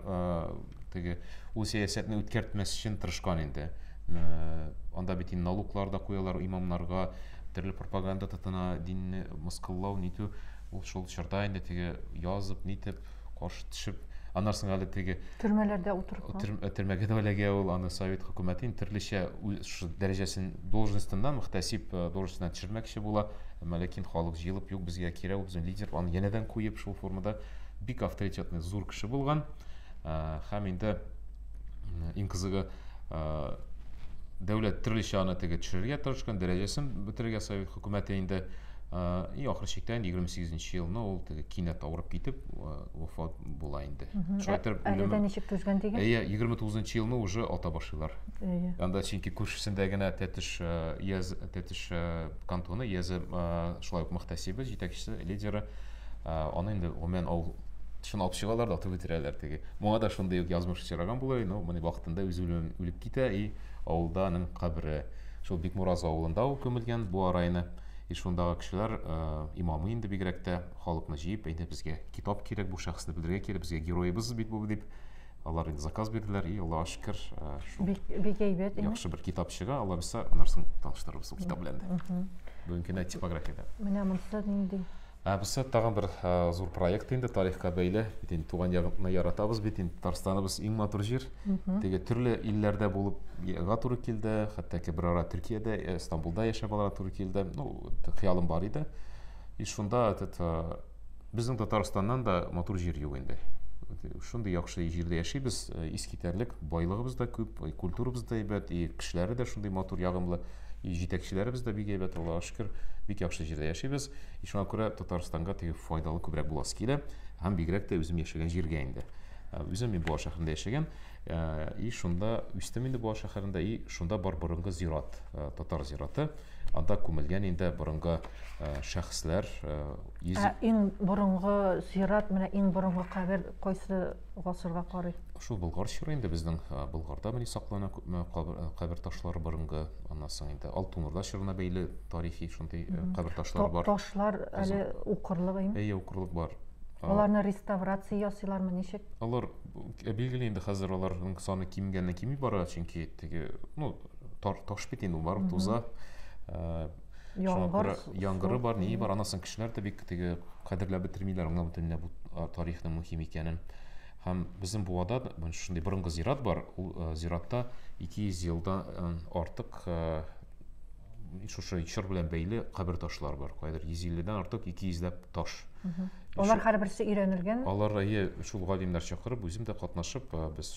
теге ул сәясәтне үткәртмәс өчен тырышкан инде. Анда бит инде налоглар да куялар имамнарга, төрле пропаганда тотына, динне мыскыллау, нитү. Ул шул чорда инде теге язып, нитеп, каршы төшеп, аннан соң әле теге төрмәләрдә утырып төрмәгә дә эләгә ул, аны совет хөкүмәте инде төрлечә шушы дәрәҗәсен должностеннан, мөхтәсиб должностеннан төшермәкче була, әмма ләкин халык җыелып, юк, безгә кирәк, ул безнең лидер, аны янәдән куеп шул формада. Бик авторитетный зур кеше булган. Һәм инде иң кызыгы, дәүләт төрлечә аны теге төшерергә тырышкан, дәрәҗәсен бетерергә совет хөкүмәте инде. И ахыр чиктә инде 28 елны ул теге кинәт авырып китеп, вафат була инде. Шулай итеп, әле дә ничек түзгән диген? Әйе, 29 елны уже ата башлыйлар. Әйе. Анда чөнки күршесендә генә Тәтеш Яз, Тәтеш кантоны, Язе шулай ук мөхтәсибе, җитәкчесе, лидеры. Аны инде гомумән авыл тышына алып чыгалар да атып үтерәләр теге. Моңа да шундый ук язмыш очраган була, но моны вакытында үзе үлеп китә и авылда аның кабере. Шул Бикмураз авылында ул күмелгән, Буа районы. И шундагы кешеләр, имамы инде бигрәк тә, халыкны җыеп, әйдә безгә китап кирәк, бу шәхесне белергә кирәк, безгә героебыз бит бу дип, алар инде заказ бирделәр, и Аллаһка шөкер, шул бик, бик әйбәт. Яхшы бер китап чыга, Алла бирсә, аннан соң таныштырырбыз ул китап белән дә. Бүгенге көндә типографиядә. Менә монысы нинди? Ә бусы тагын бер зур проект инде тарихка бәйле. Бит инде туган ягны яратабыз бит инде, Татарстаныбыз иң матур җир. Теге төрле илләрдә булып га туры килде, хәтта ки бер ара Төркиядә, Стамбулда яшәп алырга туры килде. Ну, хыялым бар иде. И шунда этот безнең Татарстаннан да матур җир юк инде. Шундый яхшы җирдә яшибез, искитәрлек байлыгыбыз да күп, культурабыз да әйбәт, и кешеләре дә шундый матур, ягымлы. И җитәкчеләребез дә бик әйбәт, Аллаһка шөкер, бик яхшы җирдә яшибез. И шуңа күрә Татарстанга теге файдалы күбрәк буласы килә. Һәм бигрәк тә үзем яшәгән җиргә инде. Үзем мин Буа шәһәрендә яшәгән. И шунда үстем инде Буа шәһәрендә. И шунда бар борынгы зират, татар зираты. Анда күмелгән инде борынгы шәхесләр. Ә иң борынгы зират, менә иң борынгы кабер кайсы гасырга карый? Шул Болгар чоры инде, безнең Болгарда менә саклана күпме кабер ташлары борынгы. Аннан соң инде Алтын Урда чорына бәйле тарихи шундый кабер ташлары бар. Ташлар әле укырлык инде. Әйе, укырлык бар. Аларны реставрация ясыйлармы, ничек? Алар билгеле инде хәзер аларның саны кимгәннән кими бара, чөнки теге, ну, таш бит инде, барып туза. Яңгыр, яңгыры бар, ни бар. Аннан соң кешеләр дә бик теге кадерләп бетермиләр, аңлап бетермиләр бу тарихның мөһим икәнен. Һәм безнең Буада шундый борынгы зират бар. Ул зиратта 200 елдан артык шушы чор белән бәйле кабер ташлар бар. Кайдыр 150 дән артык 200 ләп таш. Алар һәрберсе өйрәнелгән. Алар әйе, шул галимнәр чакырып, үзем дә катнашып, без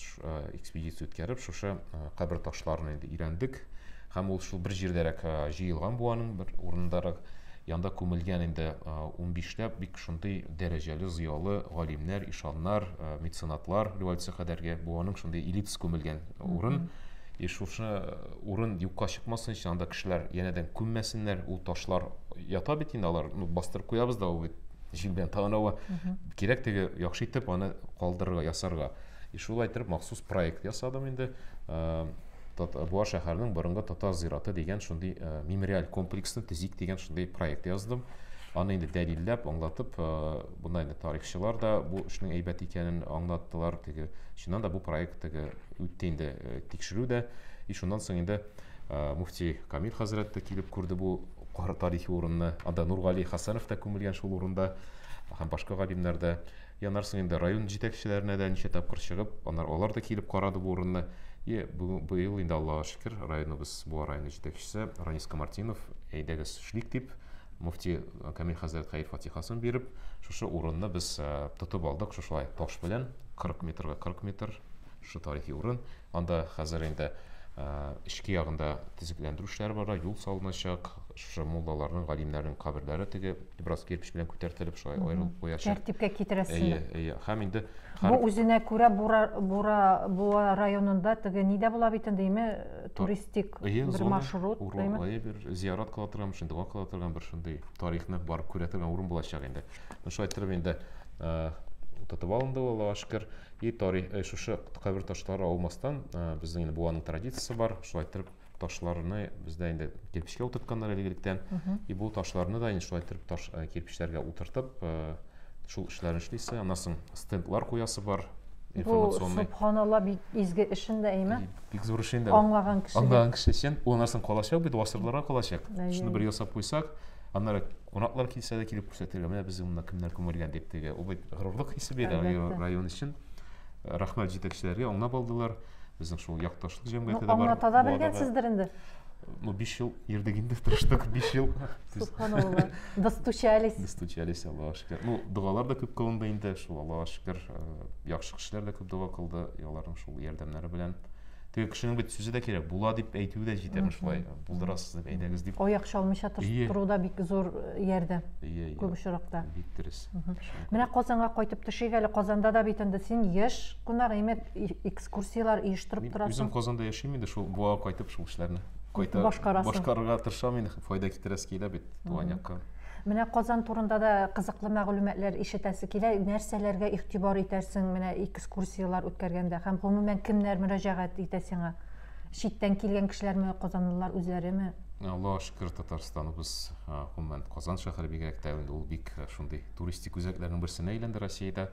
экспедиция үткәреп, шушы кабер ташларын инде өйрәндек. Һәм ул шул бер җирдәрәк җыелган буаның бер урындарак янда күмелгән инде 15ләп бик шундый дәрәҗәле зыялы галимнәр, ишаннар, меценатлар революция кадәрге буаның шундый элитасы күмелгән урын. И шушы урын юкка чыкмасын өчен анда кешеләр янәдән күммәсеннәр, ул ташлар ята бит инде алар, ну, бастырып куябыз да, ул бит җил белән тагын ава. Кирәк теге яхшы итеп аны калдырырга, ясарга. И шулай итеп махсус проект ясадым инде. Буа шәһәренең борынгы татар зираты дигән шундый мемориаль комплексны төзик дигән шундый проект яздым. Аны инде дәлилләп, аңлатып, бunda инде тарихчылар да бу эшнең әйбәт икәнен аңлаттылар. Теге чыннан да бу проект теге үтте инде тикшерү дә. И шуннан соң инде муфти Камил хәзрәт тә килеп күрде бу тарихи урынны. Анда Нургали Хәсәнов та күмелгән шул урында һәм башка галимнәр дә. Аннан соң инде район җитәкчеләренә дә ничә тапкыр чыгып, аннар алар да килеп карады бу урынны. И бүген быел инде Аллага шөкер, районыбыз Буа районы җитәкчесе Ранис Камартинов әйдәгез эшлик дип, муфти Камил хәзрәт хәер фатихасын биреп, шушы урынны без тотып алдык шушылай таш белән 40 метрга 40 метр шушы тарихи урын. Анда хәзер инде эчке ягында төзекләндерү эшләре бара, юл салыначак, шушы муллаларның, галимнәрнең каберләре теге бераз кирпеч белән күтәртелеп шулай аерылып куячак. Тәртипкә китерәсең. Әйе, әйе. Һәм инде Бу үзенә күрә Бура, Бура, Буа районында теге ни дә була бит инде, әйме, туристик Әйе, бер зона, маршрут, урын, әйме? әйе, бер зиярат кыла торган, шундый дога кыла торган бер шундый тарихны барып күрә торган урын булачак инде. Ну, шулай иттереп инде тотып алынды ул, Аллага шөкер. И тарих, шушы кабер ташлары алмастан, безнең инде Буаның традициясе бар, шулай иттереп ташларны бездә инде кирпечкә утыртканнар элек-электән. И бу ташларны да инде шулай иттереп таш кирпечләргә утыртып, шул эшләрне эшлисе. Аннан соң стендлар куясы бар, Бу, информационный. субханалла, бик изге эш инде, әйме? Бик зур эш инде. Аңлаган кешегә. Аңлаган кеше өчен. Ул аннан соң калачак бит, гасырларга калачак. Әйе. Шуны бер ясап куйсак, аннары кунаклар килсә дә килеп күрсәтергә, менә безнең монда кемнәр күмелгән дип теге. Ул бит горурлык хисе бирә район өчен. Рәхмәт җитәкчеләргә, аңлап алдылар. Безнең шул якташлык җәмгыяте дә бар. Аңлата да белгәнсездер инде. Ну, 5 ел йөрдек инде, тырыштык 5 ел. Субханалла. Достучались. Достучались, Аллага шөкер. Ну, догалар да күп кылынды инде, шул Аллага шөкер, яхшы кешеләр дә күп дога кылды, аларның шул ярдәмнәре белән. Теге кешенең бит сүзе дә кирәк, була дип әйтүе дә җитә, шулай булдырасыз дип, әйдәгез дип. Аяк чалмыйча тору да бик зур ярдәм. Күп очракта. Бик дөрес. Менә Казанга кайтып төшик әле. Казанда да бит инде син еш кунак, әйме, экскурсияләр оештырып торасың. Үзем Казанда яшим инде, шул Буага кайтып шул эшләрне кайта башкарырга тырышам инде, файда китерәсе килә бит туган якка. Менә Казан турында да кызыклы мәгълүматлар ишетәсе килә. Нәрсәләргә игътибар итәрсең менә экскурсияләр үткәргәндә һәм гомумән кемнәр мөрәҗәгать итә сиңа? Читтән килгән кешеләрме, казанлылар үзләреме? Аллаһ шөкер, Татарстаныбыз, гомумән Казан шәһәре бигрәк тә инде ул бик шундый туристик үзәкләрнең берсенә әйләнде Россиядә.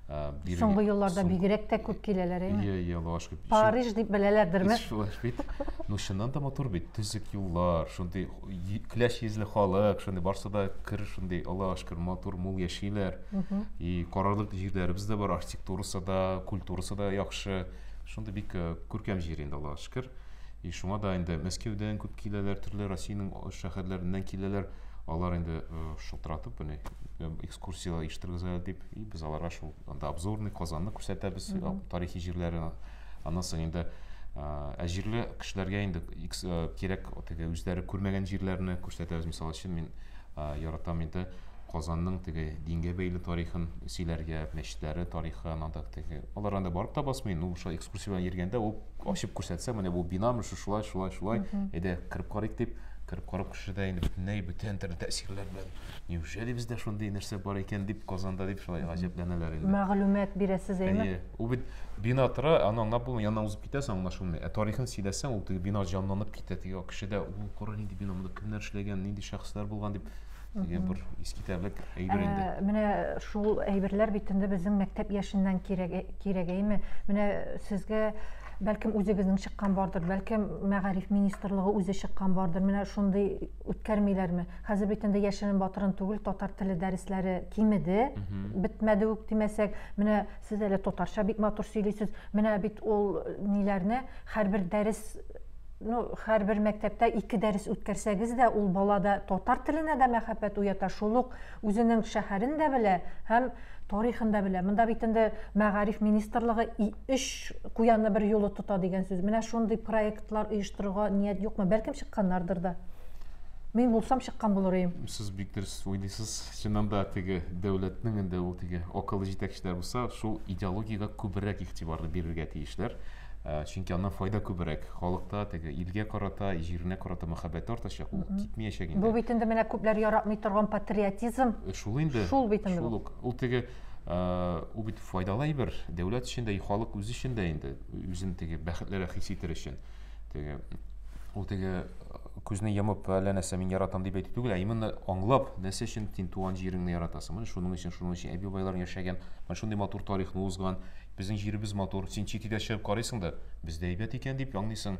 Соңгы елларда бигрәк тә күп киләләр, әйме? Иә, иә, Аллаһ шөкер. Париж дип беләләрдерме? Шулай бит. Ну, чыннан да матур бит. Төзек юллар, шундый көләч йөзле халык, шундый барсы да кер, шундый, Аллаһ шөкер, матур, мул яшиләр. И карарлык җирләребез дә бар, архитектурасы да, культурасы да яхшы. Шундый бик күркәм җир инде, Аллаһ шөкер. И шуңа да инде Мәскәүдән күп киләләр, төрле Россиянең шәһәрләреннән киләләр. Алар инде шылтыратып, менә экскурсияләр оештырыгыз әле дип, и без аларга шул анда обзорный Казанны күрсәтәбез, тарихи җирләрен. Аннан соң инде ә җирле кешеләргә инде кирәк теге үзләре күрмәгән җирләрне күрсәтәбез. Мисал өчен, мин яратам инде Казанның теге дингә бәйле тарихын сөйләргә, мәчетләре тарихын, анда теге алар анда барып та басмый, ну шулай экскурсия белән йөргәндә ул ачып күрсәтсә, менә бу бина, менә шулай, шулай, шулай, әйдә кереп карыйк дип, кереп карап кеше дә инде бөтенләй бүтән төрле тәэсирләр белән, неужели бездә шундый нәрсә бар икән дип, Казанда дип шулай гаҗәпләнәләр инде. Мәгълүмат бирәсез, әйме? Әйе. Ул бит бина тора, аны аңлап булмый, яннан узып китәсең, аңлашылмый. Ә тарихын сөйләсәң, ул теге бина җанланып китә, теге кеше дә, ул кара нинди бина, монда кемнәр эшләгән, нинди шәхесләр булган дип, теге бер искитәрлек әйбер инде. Менә шул әйберләр бит инде безнең мәктәп яшеннән кирәк, кирәк әйме? Менә сезгә бәлкем үзегезнең чыккан бардыр, бәлкем мәгариф министрлыгы үзе чыккан бардыр. Менә шундый үткәрмиләрме? Хәзер бит инде яшерен батырын түгел, татар теле дәресләре кимеде, бетмәде үк димәсәк. Менә сез әле татарча бик матур сөйлисез. Менә бит ул ниләрне һәрбер дәрес Ну, һәрбер мәктәптә ике дәрес үткәрсәгез дә, ул балада татар теленә дә мәхәббәт уята, шул ук үзенең шәһәрен дә белә һәм тарихын да белә. Монда бит инде мәгариф министрлыгы өч куянны бер юлы тота дигән сүз. Менә шундый проектлар оештырырга ният юкмы? Бәлкем чыкканнардыр да. Мин булсам чыккан булыр идем. Сез бик дөрес уйлыйсыз. Чыннан да теге дәүләтнең инде ул теге акыллы җитәкчеләр булса, шул идеологиягә күбрәк игътибарны бирергә тиешләр. Э, чөнки аннан файда күбрәк. Халыкта теге илгә карата, җиренә карата мәхәббәте артачак, ул китмәячәк инде. Бу бит инде менә күпләр яратмый торган патриотизм. Э, шул инде. Шул бит инде. Шул ук. Ул теге э, ул бит файдалы әйбер дәүләт өчен дә, халык үзе өчен дә инде, үзен теге бәхетлерәк хис итер өчен. Теге ул теге күзне йомып, әллә нәрсә мин яратам дип әйтү түгел, ә именно аңлап, нәрсә өчен син туган җиреңне яратасың. Менә шуның өчен, шуның өчен әби-бабайларың яшәгән, менә шундый матур тарихны узган, безнең җиребез матур. Син чит илгә чыгып карыйсың да, бездә әйбәт икән дип аңлыйсың.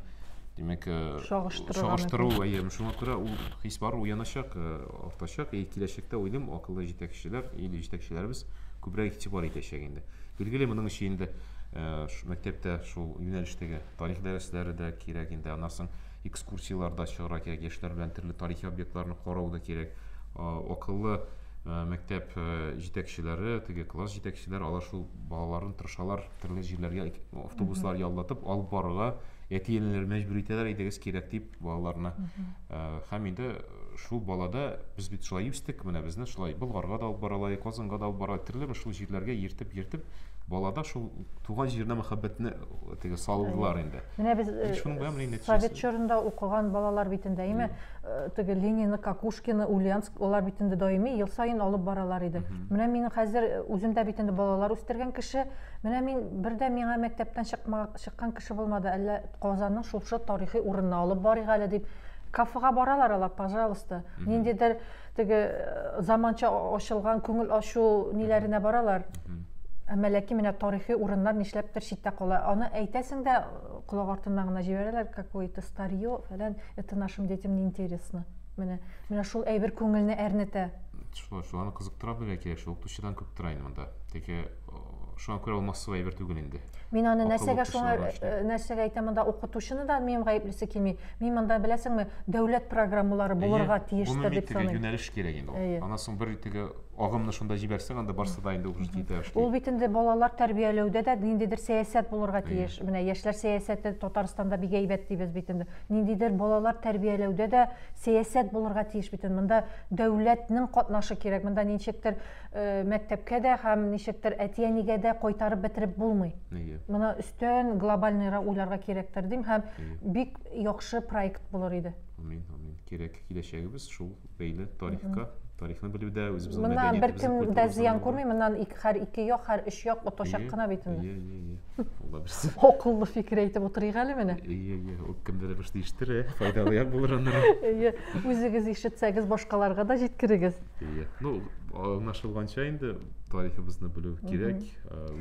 Димәк, э, чагыштыру, әйе, шуңа күрә ул хис бар, уяначак, э, артачак. И киләчәктә уйлыйм, акыллы җитәкчеләр, или җитәкчеләребез күбрәк игътибар итәчәк инде. Билгеле, моның өчен инде э, мәктәптә шул юнәлештәге тарих дәресләре дә кирәк инде. Аннан соң экскурсияләрдә чыгарга кирәк, яшьләр белән төрле тарихи объектларны карау да кирәк. Акыллы мәктәп җитәкчеләре, теге класс җитәкчеләре, алар шул балаларын тырышалар төрле җирләргә автобуслар яллатып алып барырга, әти-әниләр мәҗбүр итәләр, әйдәгез кирәк дип балаларны. Һәм инде шул балада без бит шулай үстек, менә безне шулай Болгарга да алып баралар, Казанга да алып баралар, төрле шул җирләргә йөртеп-йөртеп, балада шул туган җиренә мәхәббәтне теге салдылар инде. Менә без э, совет чорында укыган балалар бит инде, әйме, э, теге Ленина, Кокушкина, Ульяновск, алар бит инде даими ел саен алып баралар иде. Менә мин хәзер э, үзем дә бит инде балалар үстергән кеше, менә мин бер дә миңа мәктәптән чыкма, чыккан кеше булмады, әллә Казанның шушы тарихи урынына алып барыйк әле дип. Кафега баралар алар, пожалуйста. Ниндидер теге э, заманча ачылган күңел ачу ниләренә баралар. Әмма ләкин менә тарихи урыннар нишләптер читтә кала. Аны әйтәсең дә, э, колак артыннан гына җибәрәләр, какое-то старье, фәлән, это нашим детям не интересно. Менә, менә шул әйбер күңелне әрнетә. Шулай, шул аны кызыктыра белергә кирәк, шул укытучыдан күп тора инде монда. Теге э, шуңа күрә ул массовый әйбер түгел инде. Мин аны нәрсәгә шуңа э, нәрсәгә әйтәм монда укытучыны да минем гаеплесе килми. Мин монда беләсеңме, дәүләт программалары булырга тиештер дип саныйм. Юнәлеш кирәк инде ул. Аннан соң бер теге агымны шунда җибәрсәң, анда барсы да инде уже китә. Ул бит инде балалар тәрбияләүдә дә ниндидер сәясәт булырга тиеш. Менә яшьләр сәясәте Татарстанда бик әйбәт дибез бит инде. Ниндидер балалар тәрбияләүдә дә сәясәт булырга тиеш бит инде. Монда дәүләтнең катнашы кирәк. Монда ничектер Э, мәктәпкә дә һәм ничектер әти-әнигә дә кайтарып бетереп булмый. Әйе. Моны өстән глобальныйрак уйларга кирәктер дим һәм бик яхшы проект булыр иде. Амин, амин. Кирәк киләчәгебез шул бәйле тарихка, тарихны белүдә, үзебезнең Моннан беркем дә зыян күрми, моннан һәр ике як, һәр өч як отачак кына бит инде. Әйе, әйе, әйе. Алла бирсен. Акыллы фикер әйтеп утырыйк әле менә. Әйе, әйе. Ул кемдер бер ишетер, э, файдалы як булыр аннары. Әйе, үзегез ишетсәгез, башкаларга да җиткерегез. Әйе. Ну, аңлашылганча инде тарихыбызны белү кирәк,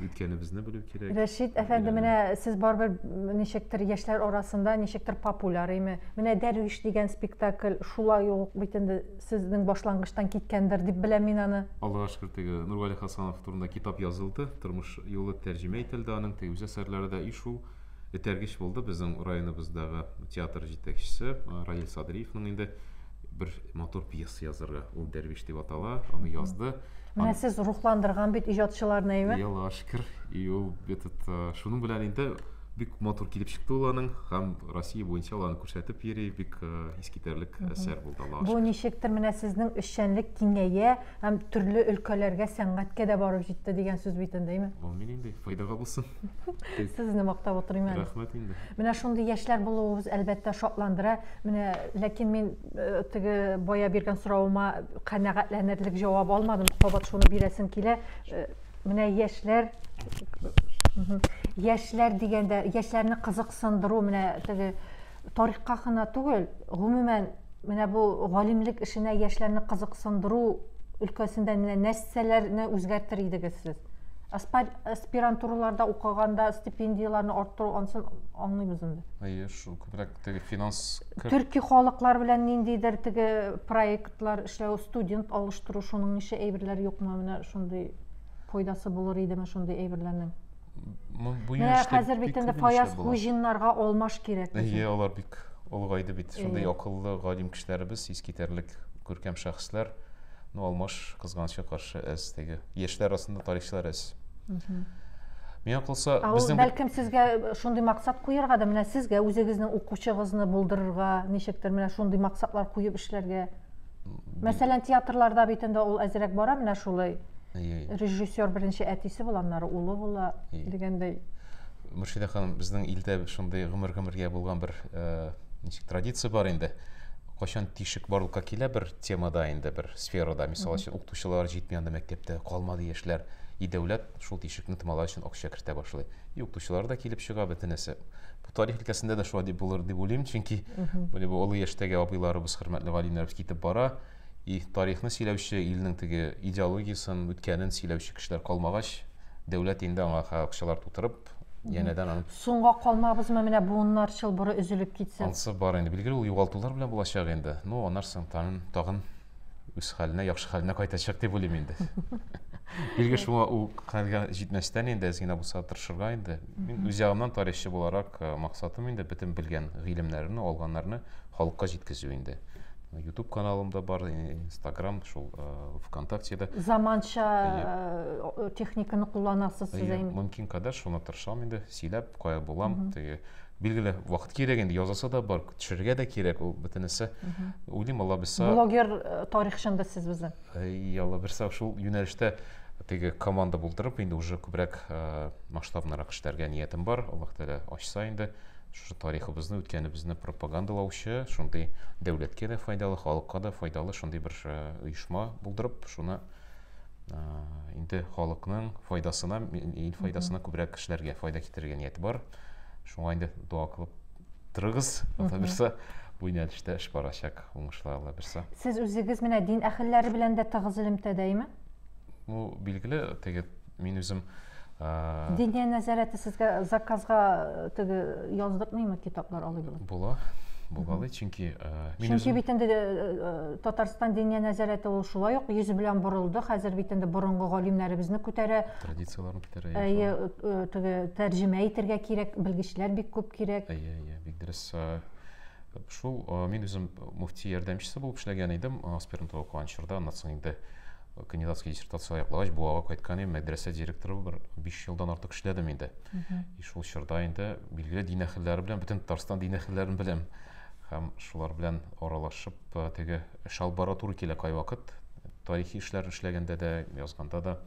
үткәнебезне белү кирәк. Рәшит әфәнде, менә сез барыбер ничектер яшьләр арасында ничектер популяр име? Менә Дәрвиш дигән спектакль шулай ук бит инде сезнең башлангычтан киткәндер дип беләм мин аны. Аллага шөкер, теге Нургали Хасанов турында китап язылды, тормыш юлы тәрҗемә ителде аның, теге үз әсәрләре дә и шул этәргеч булды безнең районыбыздагы театр җитәкчесе Раил Садриевның инде бер матур пьеса язарга. Ул Дәрвиш дип атала, аны язды. Менә сез рухландырган бит иҗатчыларны, әйме? Аллага шөкер. И ул этот э, шуның белән инде бик матур килеп чыкты ул аның һәм Россия буенча ул аны күрсәтеп йөри, бик э, искитәрлек әсәр булды, Аллага Бу ничектер менә сезнең эшчәнлек киңәя һәм төрле өлкәләргә, сәнгатькә дә барып җитте дигән сүз бит инде, әйме? Амин инде, файдага булсын. Сезне мактап утырыйм әле. Рәхмәт инде. Менә шундый яшьләр булуыбыз әлбәттә шатландыра. Менә ләкин мин э, теге бая биргән соравыма канәгатьләнерлек җавап алмадым. Кабат шуны бирәсем килә. Э, менә яшьләр яшьләр дигәндә, яшьләрне кызыксындыру менә теге тарихка гына түгел, гомумән менә бу галимлек эшенә яшьләрне кызыксындыру өлкәсендә менә нәрсәләрне үзгәртер идегез сез? Аспирантураларда укыганда стипендияләрне арттыру ансын аңлыйбыз инде. Әйе, шул күбрәк теге финанс Төрки халыклар белән ниндидер теге проектлар эшләү, студент алыштыру, шуның ише әйберләр юкмы? Менә шундый файдасы булыр идеме шундый әйберләрнең? Бу Менә хәзер бит инде Фаяз Хуҗиннарга алмаш кирәк. Әйе, алар бик олыгайды бит. Шундый акыллы, галим кешеләребез, искитәрлек күркәм шәхесләр. Ну, алмаш, кызганычка каршы, әз теге. Яшьләр арасында тарихчылар әз. Миңа калса, безнең бәлкем сезгә шундый максат куярга да, менә сезгә үзегезнең укучыгызны булдырырга, ничектер менә шундый максатлар куеп эшләргә. Мәсәлән, театрларда бит инде ул әзрәк бара менә шулай. Режиссер беренче әтисе була, аннары улы була дигәндәй. Мөршидә ханым, безнең илдә шундый гомер-гомергә булган бер э, ничек традиция бар инде. Кайчан тишек барлыкка килә бер темада инде, бер сферада, мисал өчен, укытучылар җитми анда мәктәптә, калмады яшьләр. И дәүләт шул тишекне томалар өчен акча кертә башлый. И укытучылар да килеп чыга, бөтенесе. Бу тарих өлкәсендә дә шулай дип булыр дип уйлыйм, чөнки менә бу олы яшьтәге абыйларыбыз, хөрмәтле галимнәребез китеп бара. И тарихны сөйләүче, илнең теге идеологиясен, үткәнен сөйләүче кешеләр калмагач, дәүләт инде аңа акчалар тутырып, янәдән аны Соңга калмабызмы, менә буыннар чылбыры өзелеп китсә? Ансы бар инде. Билгеле, ул югалтулар белән булачак инде. Ну, аннан соң тагын, тагын үз хәленә, яхшы хәленә кайтачак дип уйлыйм инде. Билгеле, шуңа ул хәлгә җитмәстән инде әз генә булса тырышырга инде. Мин үз ягымнан тарихчы буларак э, максатым инде бөтен белгән гыйлемнәрне, алганнарны халыкка җиткезү инде. YouTube каналым да бар, Instagram, шул э, ВКонтактеда. Заманча э, техниканы кулланасыз сез әйме? Мөмкин кадәр шуны тырышам инде, сөйләп, кая булам, теге билгеле вакыт кирәк инде, язасы да бар, төшерергә дә кирәк ул бөтенесе. Уйлыйм, Алла бирса. Блогер э, тарихчы инде сез безнең. Әй, Алла бирса, шул юнәлештә теге команда булдырып, инде уже күбрәк масштабнырак эшләргә ниятем бар. Аллаһ Тәгалә ачса инде. Шушы тарихыбызны, үткәнебезне пропагандалаучы, шундый дәүләткә дә файдалы, халыкка да файдалы шундый бер э, оешма булдырып, шуны э, инде халыкның файдасына, ил файдасына күбрәк кешеләргә файда китерергә нияте бар. Шуңа инде дога кылып торыгыз, Алла бирсә, бу юнәлештә эш барачак, уңышлар Алла бирсә. Сез үзегез менә дин әһелләре белән дә тыгыз элемтәдә, әйме? Ну, билгеле, теге мин үзем Диния нәзарәте сезгә заказга теге яздыртмыймы китаплар алай була? Була. Булгалый, чөнки мин Чөнки бит инде Татарстан Диния нәзарәте ул шулай ук йөзе белән борылды. Хәзер бит инде борынгы галимнәребезне күтәрә. Традицияләрне күтәрә. Әйе, теге тәрҗемә итәргә кирәк, белгечләр бик күп кирәк. Әйе, әйе, бик дөрес. Шул мин үзем мөфти ярдәмчесе булып эшләгән идем, аспирантура укыган чорда, аннан соң инде кандидатский диссертация яклагач, Буага кайткан идем, мәдрәсә директоры бер 5 елдан артык эшләдем инде. И шул чорда инде билгеле дин әһелләре белән, бөтен Татарстан дин әһелләрен беләм. Һәм шулар белән аралашып, э, теге эш алып бара туры килә кайвакыт. Тарихи эшләр эшләгәндә дә, язганда да.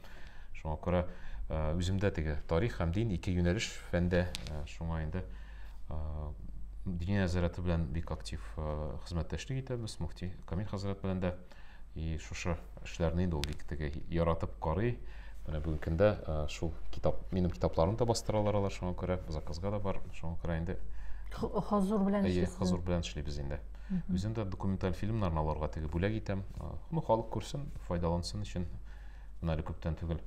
Шуңа күрә э, үземдә теге тарих һәм дин ике юнәлеш фәндә, э, шуңа инде Диния нәзарәте белән бик актив хезмәттәшлек итәбез, мөфти Камил хәзрәт белән дә. И шушы эшләрне инде ул бик теге яратып карый. Менә бүгенге көндә шул китап, минем китапларымны да бастыралар алар, шуңа күрә заказга да бар, шуңа күрә инде Хозур белән эшлисез. Хозур белән эшлибез инде. Үзем дә документаль фильмнарны аларга теге бүләк итәм. Ну, халык күрсен, файдалансын өчен. Менә әле күптән түгел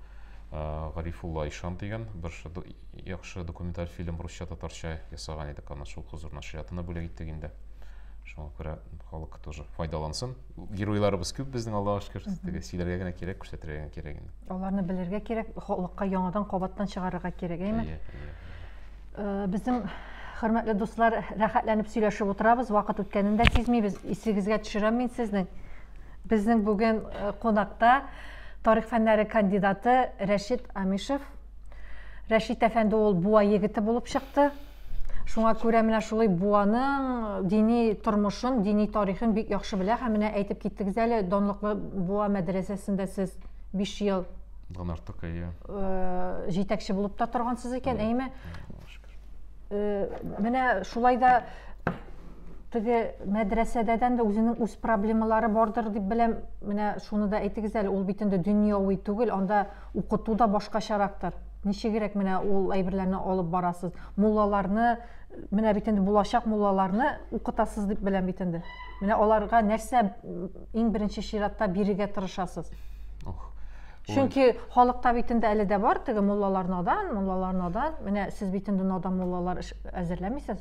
Гарифулла Ишан дигән бер яхшы документаль фильм русча татарча ясаган идек. Аны шул Хозур нәшриятына бүләк иттек инде. Шуңа күрә халык тоже файдалансын. Геройларыбыз күп безнең, Аллага шөкер. Теге сөйләргә генә кирәк, күрсәтергә генә кирәк инде. Аларны белергә кирәк, халыкка яңадан кабаттан чыгарырга кирәк, әйме? Әйе, әйе. Э, безнең хөрмәтле дуслар, рәхәтләнеп сөйләшеп утырабыз, вакыт үткәнен дә сизмибез. Исегезгә төшерәм мин сезнең. Безнең бүген э, кунакта тарих фәннәре кандидаты Рәшит Амишев. Рәшит әфәнде ул Буа егете булып чыкты. Шуңа күрә менә шулай Буаның дини тормышын, дини тарихын бик яхшы белә һәм менә әйтеп киттегез әле, данлыклы Буа мәдрәсәсендә сез 5 ел Дан артык, әйе. Э, җитәкче булып та торгансыз икән, әйеме? Э, менә шулай да теге мәдрәсәдәдән дә үзенең үз проблемалары бардыр дип беләм. Менә шуны да әйтегез әле, ул бит инде дөньяви түгел, анда укыту да башкачарактыр. Ничегрәк менә ул әйберләрне алып барасыз? Муллаларны, менә бит инде булачак муллаларны укытасыз дип беләм бит инде. Менә аларга нәрсә иң беренче чиратта бирергә тырышасыз? Ох. Чөнки халыкта бит инде әле дә бар теге муллалар надан, муллалар надан. Менә сез бит инде надан муллалар әзерләмисез.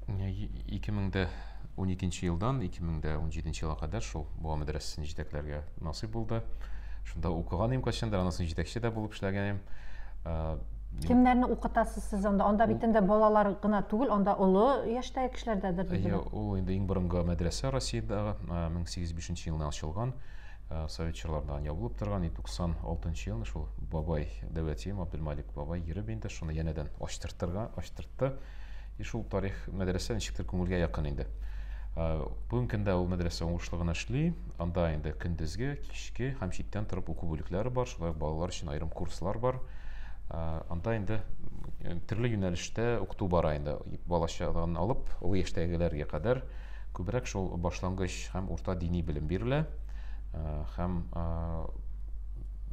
2012 елдан 2017 елга кадәр шул Буа мәдрәсәсен җитәкләргә насыйп булды. Шунда укыган идем кайчандыр, аннан соң җитәкче дә булып эшләгән идем. Кемнәрне укытасыз сез анда? Анда бит инде балалар гына түгел, анда олы яшьтәге кешеләр дәдер дип беләм. Ул инде иң борынгы мәдрәсә Россиядәге, 1805 елны ачылган. Совет чорларында ябылып торган, и 96 елны шул бабай Дәүләтием Абдулмалик бабай йөреп инде шуны янәдән ачтыртырга, ачтыртты. И шул тарих мәдрәсә ничектер күңелгә якын инде. Бүгенге көндә ул мәдрәсә уңышлы гына эшли. Анда инде көндезге, кичке һәм читтән торып уку бүлекләре бар, шулай ук балалар өчен аерым курслар бар. Анда инде төрле юнәлештә укыту бара инде. Балачадан алып, олы яшьтәгеләргә кадәр күбрәк шул башлангыч һәм урта дини белем бирелә. Һәм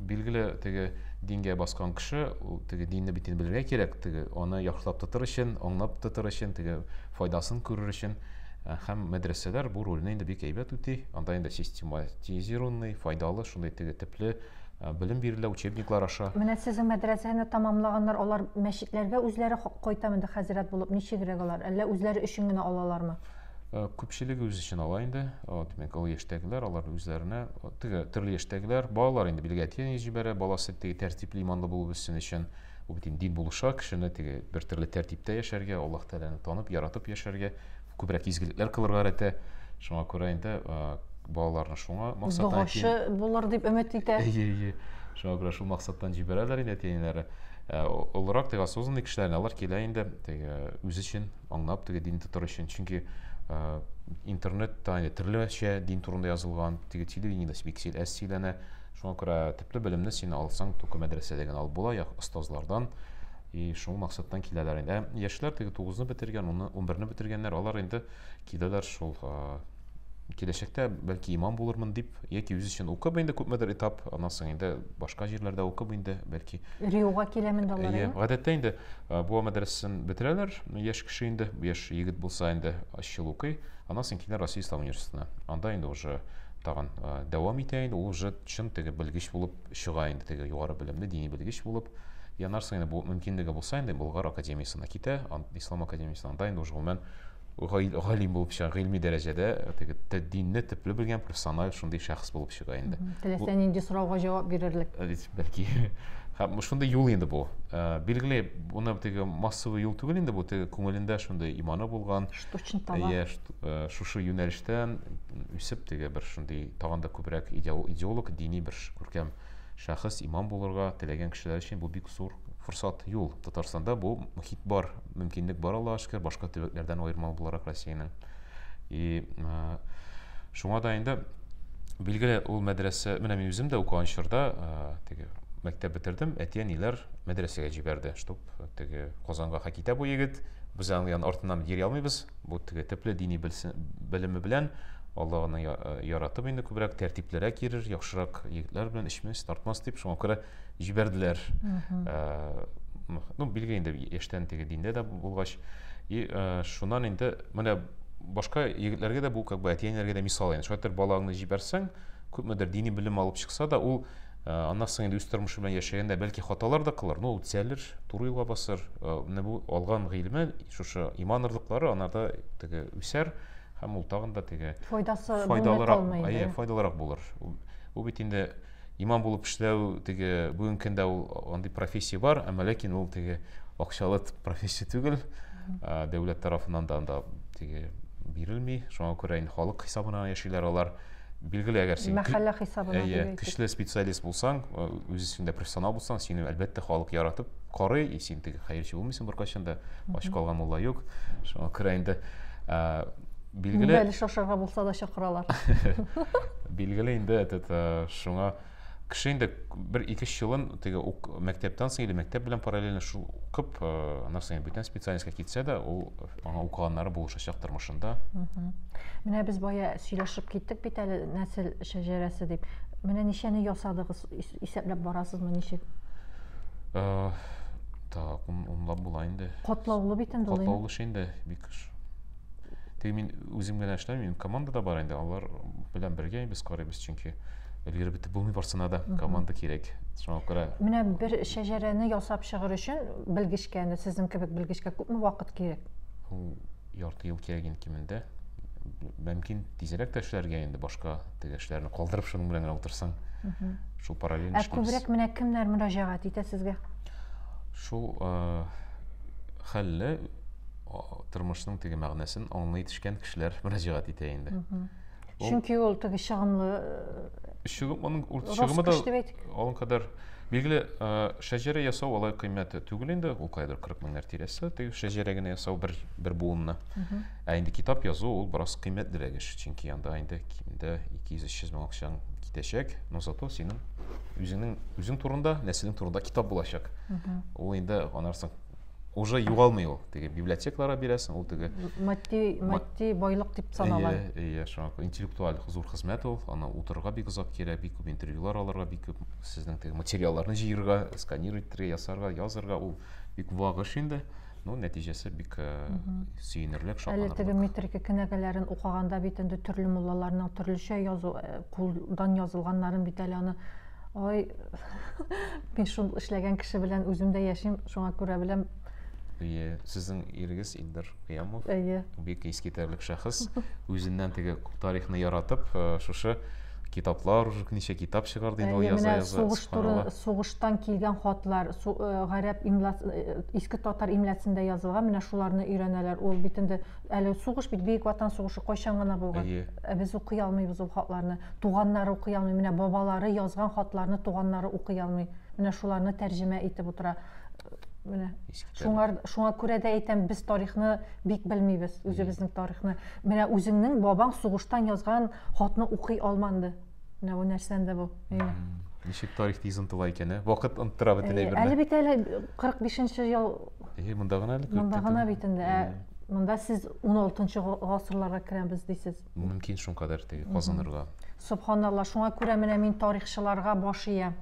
билгеле теге дингә баскан кеше, ул теге динне бит инде белергә кирәк, теге аны яхшылап тотыр өчен, аңлап тотыр өчен, теге файдасын күрер өчен. Һәм мәдрәсәләр бу рольне инде бик әйбәт үти. Анда инде систематизированный, файдалы, шундый теге төпле белем бирелә учебниклар аша. Менә сезнең мәдрәсәне тәмамлаганнар, алар мәчетләргә үзләре кайтамы инде хәзрәт булып, ничегрәк алар? Әллә үзләре өчен генә алалармы? Күпчелеге үз өчен ала инде. Димәк, олы яшьтәгеләр, алар үзләренә, теге төрле яшьтәгеләр, балалар инде билгеле әти-әни җибәрә, баласы теге тәртипле, иманлы булып үссен өчен. Ул бит инде дин булыша кешене теге бер төрле тәртиптә яшәргә, Аллаһ Тәгаләне танып, яратып яшәргә, күбрәк изгелекләр кылырга өйрәтә. Шуңа күрә инде балаларны шуңа максаттан Догачы булыр дип өмет итә. Әйе, әйе. Шуңа күрә шул максаттан җибәрәләр инде әти-әниләре. Олырак теге осознанный кешеләр, алар килә инде теге үзе өчен аңлап теге дин тотыр өчен. Чөнки интернетта инде төрлечә дин турында язылган, теге телевидениедә бик әз сөйләнә. Шуңа күрә төпле белемне син алсаң, только мәдрәсәдә генә алып була, я остазлардан. И шул максаттан киләләр инде. Ә яшьләр теге 9-ны бетергән, 10-ны, 11-не бетергәннәр, алар инде киләләр шул киләчәктә бәлки имам булырмын дип, яки үзе өчен укып инде күпмедер этап, аннан соң инде башка җирләрдә укып инде, бәлки. Риога киләм инде алар. Әйе, гадәттә инде Буа мәдрәсәсен бетерәләр, яшь кеше инде, яшь егет булса инде өч ел укый, аннан соң килә Россия Ислам университетына. Анда инде уже тагын дәвам итә инде, ул уже чын теге белгеч булып чыга инде, теге югары белемле дини белгеч булып. И аннан соң инде бу мөмкинлеге булса инде Болгар академиясенә китә, Ислам академиясенә, анда инде уже гомумән галим булып чыга, гыйльми дәрәҗәдә теге динне төпле белгән профессиональ шундый шәхес булып чыга инде. Теләсә нинди сорауга җавап бирерлек. Бәлки. Һәм шундый юл инде бу. Билгеле, буны теге массовый юл түгел инде бу, теге күңелендә шундый иманы булган. Штучный товар. Иә, шушы юнәлештән үсеп теге бер шундый тагын да күбрәк идеолог, дини бер күркәм шәхес, имам булырга теләгән кешеләр өчен бу бик зур форсат, юл. Татарстанда бу мохит бар, мөмкинлек бар, Аллаһка шөкер, башка төбәкләрдән аермалы буларак Россиянең. И шуңа да инде билгеле ул мәдрәсә, менә мин үзем дә укыган чорда теге мәктәп бетердем, әти-әниләр мәдрәсәгә җибәрде, чтоб теге Казанга китә бу егет, без аның артыннан йөри алмыйбыз, бу теге төпле дини белеме белән Аллаһны яратып инде күбрәк тәртиплерәк йөрер, яхшырак егетләр белән эчмәс, тартмас дип, шуңа күрә җибәрделәр. Ну, билгеле инде яшьтән теге диндә дә булгач. И шуннан инде менә башка егетләргә дә бу как бы әти-әниләргә дә мисал инде. Шулай итеп балаңны җибәрсәң, күпмедер дини белем алып чыкса да, ул аннан соң инде үз тормышы белән яшәгәндә бәлки хаталар да кылыр, но ул төзәлер, туры юлга басыр. Менә бу алган гыйлеме, шушы иман орлыклары анарда теге үсәр һәм ул тагын да теге файдасы файдалырак, әйе, файдалырак булыр. Ул бит инде имам булып эшләү теге бүгенге көндә ул андый профессия бар, әмма ләкин ул теге акчалы профессия түгел. Дәүләт тарафыннан да анда теге бирелми. Шуңа күрә инде халык хисабына яшиләр алар. Билгеле, әгәр син мәхәллә хисабына әйе, көчле специалист булсаң, үз эшеңдә профессионал булсаң, сине әлбәттә халык яратып карый, и син теге хәерче булмыйсың беркайчан да, ач калган мулла юк. Шуңа күрә инде билгеле бәлеш ашарга булса да чакыралар. Билгеле инде этот шуңа кеше инде бер ике өч елын теге ук мәктәптән соң или мәктәп белән параллельно шул укып, аннан соң бүтән специальностька китсә дә, ул аңа укыганнары булышачак тормышында. Менә без бая сөйләшеп киттек бит әле нәсел шәҗәрәсе дип. Менә ничәне ясадыгыз, исәпләп барасызмы, ничек? Так, унлап була инде. Катлаулы бит инде ул. Катлаулы эш инде, бик. Теге мин үзем генә эшләмим, минем команда да бар инде. Алар белән бергә без карыйбыз, чөнки өлгереп бетеп булмый барсына да, команда кирәк. Шуңа күрә Менә бер шәҗәрәне ясап чыгыр өчен белгечкә, инде сезнең кебек белгечкә күпме вакыт кирәк? Ул ярты ел кирәк инде кимендә. Мөмкин тизрәк тә эшләргә инде, башка теге эшләрне калдырып шуның белән генә утырсаң. Шул параллель Ә күбрәк менә кемнәр мөрәҗәгать итә сезгә? Шул хәлле тормышның теге мәгънәсен аңлый төшкән кешеләр мөрәҗәгать итә инде. Чөнки ул теге чыгымлы чыгым аның чыгымы да аның кадәр билгеле шәҗәрә ясау алай кыйммәт түгел инде, ул кайдыр 40 меңнәр тирәсе, теге шәҗәрә генә ясау бер бер буынны. Ә инде китап язу ул бераз кыйммәтлерәк эш, чөнки анда инде кимендә 200-300 мең акчаң китәчәк, но зато синең үзеңнең үзең турында, нәселең турында китап булачак. Ул инде аннан соң уже югалмый ул. Теге библиотекаларга бирәсең, ул теге матди матди байлык дип санала. Әйе, әйе, шуңа интеллектуаль зур хезмәт ул. Аны утырырга бик озак кирәк, бик күп интервьюлар алырга, бик күп сезнең теге материалларны җыерга, сканировать итәргә, ясарга, язарга ул бик вак эш инде. Ну, нәтиҗәсе бик э, сөенерлек, шатланырлык. Әле теге метрика кенәгәләрен укыганда бит инде төрле муллаларның төрлечә язу, э, кулдан язылганнарын бит әле аны Ой, мин шул эшләгән кеше белән үзем дә яшим, шуңа күрә беләм. Әйе, сезнең ирегез Илдар Кыямов. Әйе. Бик искитәрлек шәхес. Үзеннән теге тарихны яратып, э, шушы китаплар уже ничә китап чыгарды инде ул яза яза. Сугыш туры, сугыштан килгән хатлар, э, гарәп имласы, э, иске татар имлясында язылган, менә шуларны өйрәнәләр. Ул бит инде әле сугыш бит, Бөек Ватан сугышы кайчан гына булган. Ә без укый алмыйбыз ул хатларны. Туганнары укый алмый. Менә бабалары язган хатларны туганнары укый алмый. Менә шуларны тәрҗемә итеп утыра. Менә. Шуңар, шуңа күрә дә әйтәм, без тарихны бик белмибез, үзебезнең тарихны. Менә үзеңнең бабаң сугыштан язган хатны укый алманды. Менә бу нәрсә инде бу. Ничек тарих тиз онытыла икән, ә? Вакыт оныттыра бөтен әйберне. Әле бит әле 45 ел. Әйе, монда гына әле. Монда гына бит инде. Ә монда сез 16 гасырларга керәбез дисез. Мөмкин шулкадәр теге казынырга. Субханалла, шуңа күрә менә мин тарихчыларга баш иям.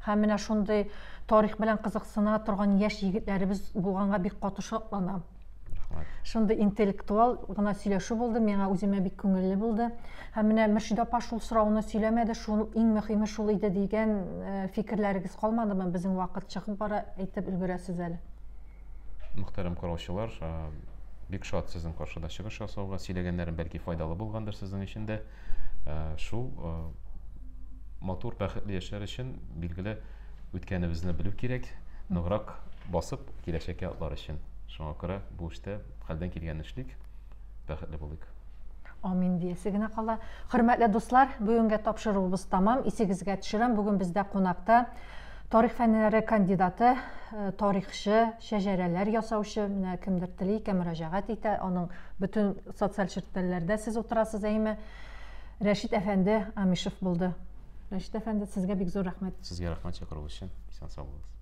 Һәм менә шундый тарих белән кызыксына торган яшь егетләребез булганга бик каты шатланам. Шундый интеллектуал гына сөйләшү булды, миңа үземә бик күңелле булды. Һәм менә Мөршидә апа шул сорауны сөйләмәде, шул иң мөһиме шул иде дигән э, фикерләрегез калмадымы? Безнең вакыт чыгып бара, әйтеп өлгерәсез әле. Мөхтәрәм караучылар, э, бик шат сезнең каршыда чыгыш ясауга, сөйләгәннәрем бәлки файдалы булгандыр сезнең өчен дә. Э, шул матур, бәхетле яшәр өчен, билгеле, үткәнебезне белү кирәк, ныграк басып киләчәккә атлар өчен. Шуңа күрә бу эштә хәлдән килгәнне эшлик, бәхетле булыйк. Амин диясе генә кала. Хөрмәтле дуслар, бүгенгә тапшыруыбыз тамам. Исегезгә төшерәм, бүген бездә кунакта тарих фәннәре кандидаты, э, тарихчы, шәҗәрәләр ясаучы, менә кемдер тели икән мөрәҗәгать итә, аның бөтен социаль челтәрләрдә сез утырасыз, әйме? Рәшит әфәнде Амишев булды. Рәшит әфәнде, сезгә бик зур рәхмәт. Сезгә рәхмәт чакыруыгыз өчен. Исән сау булыгыз.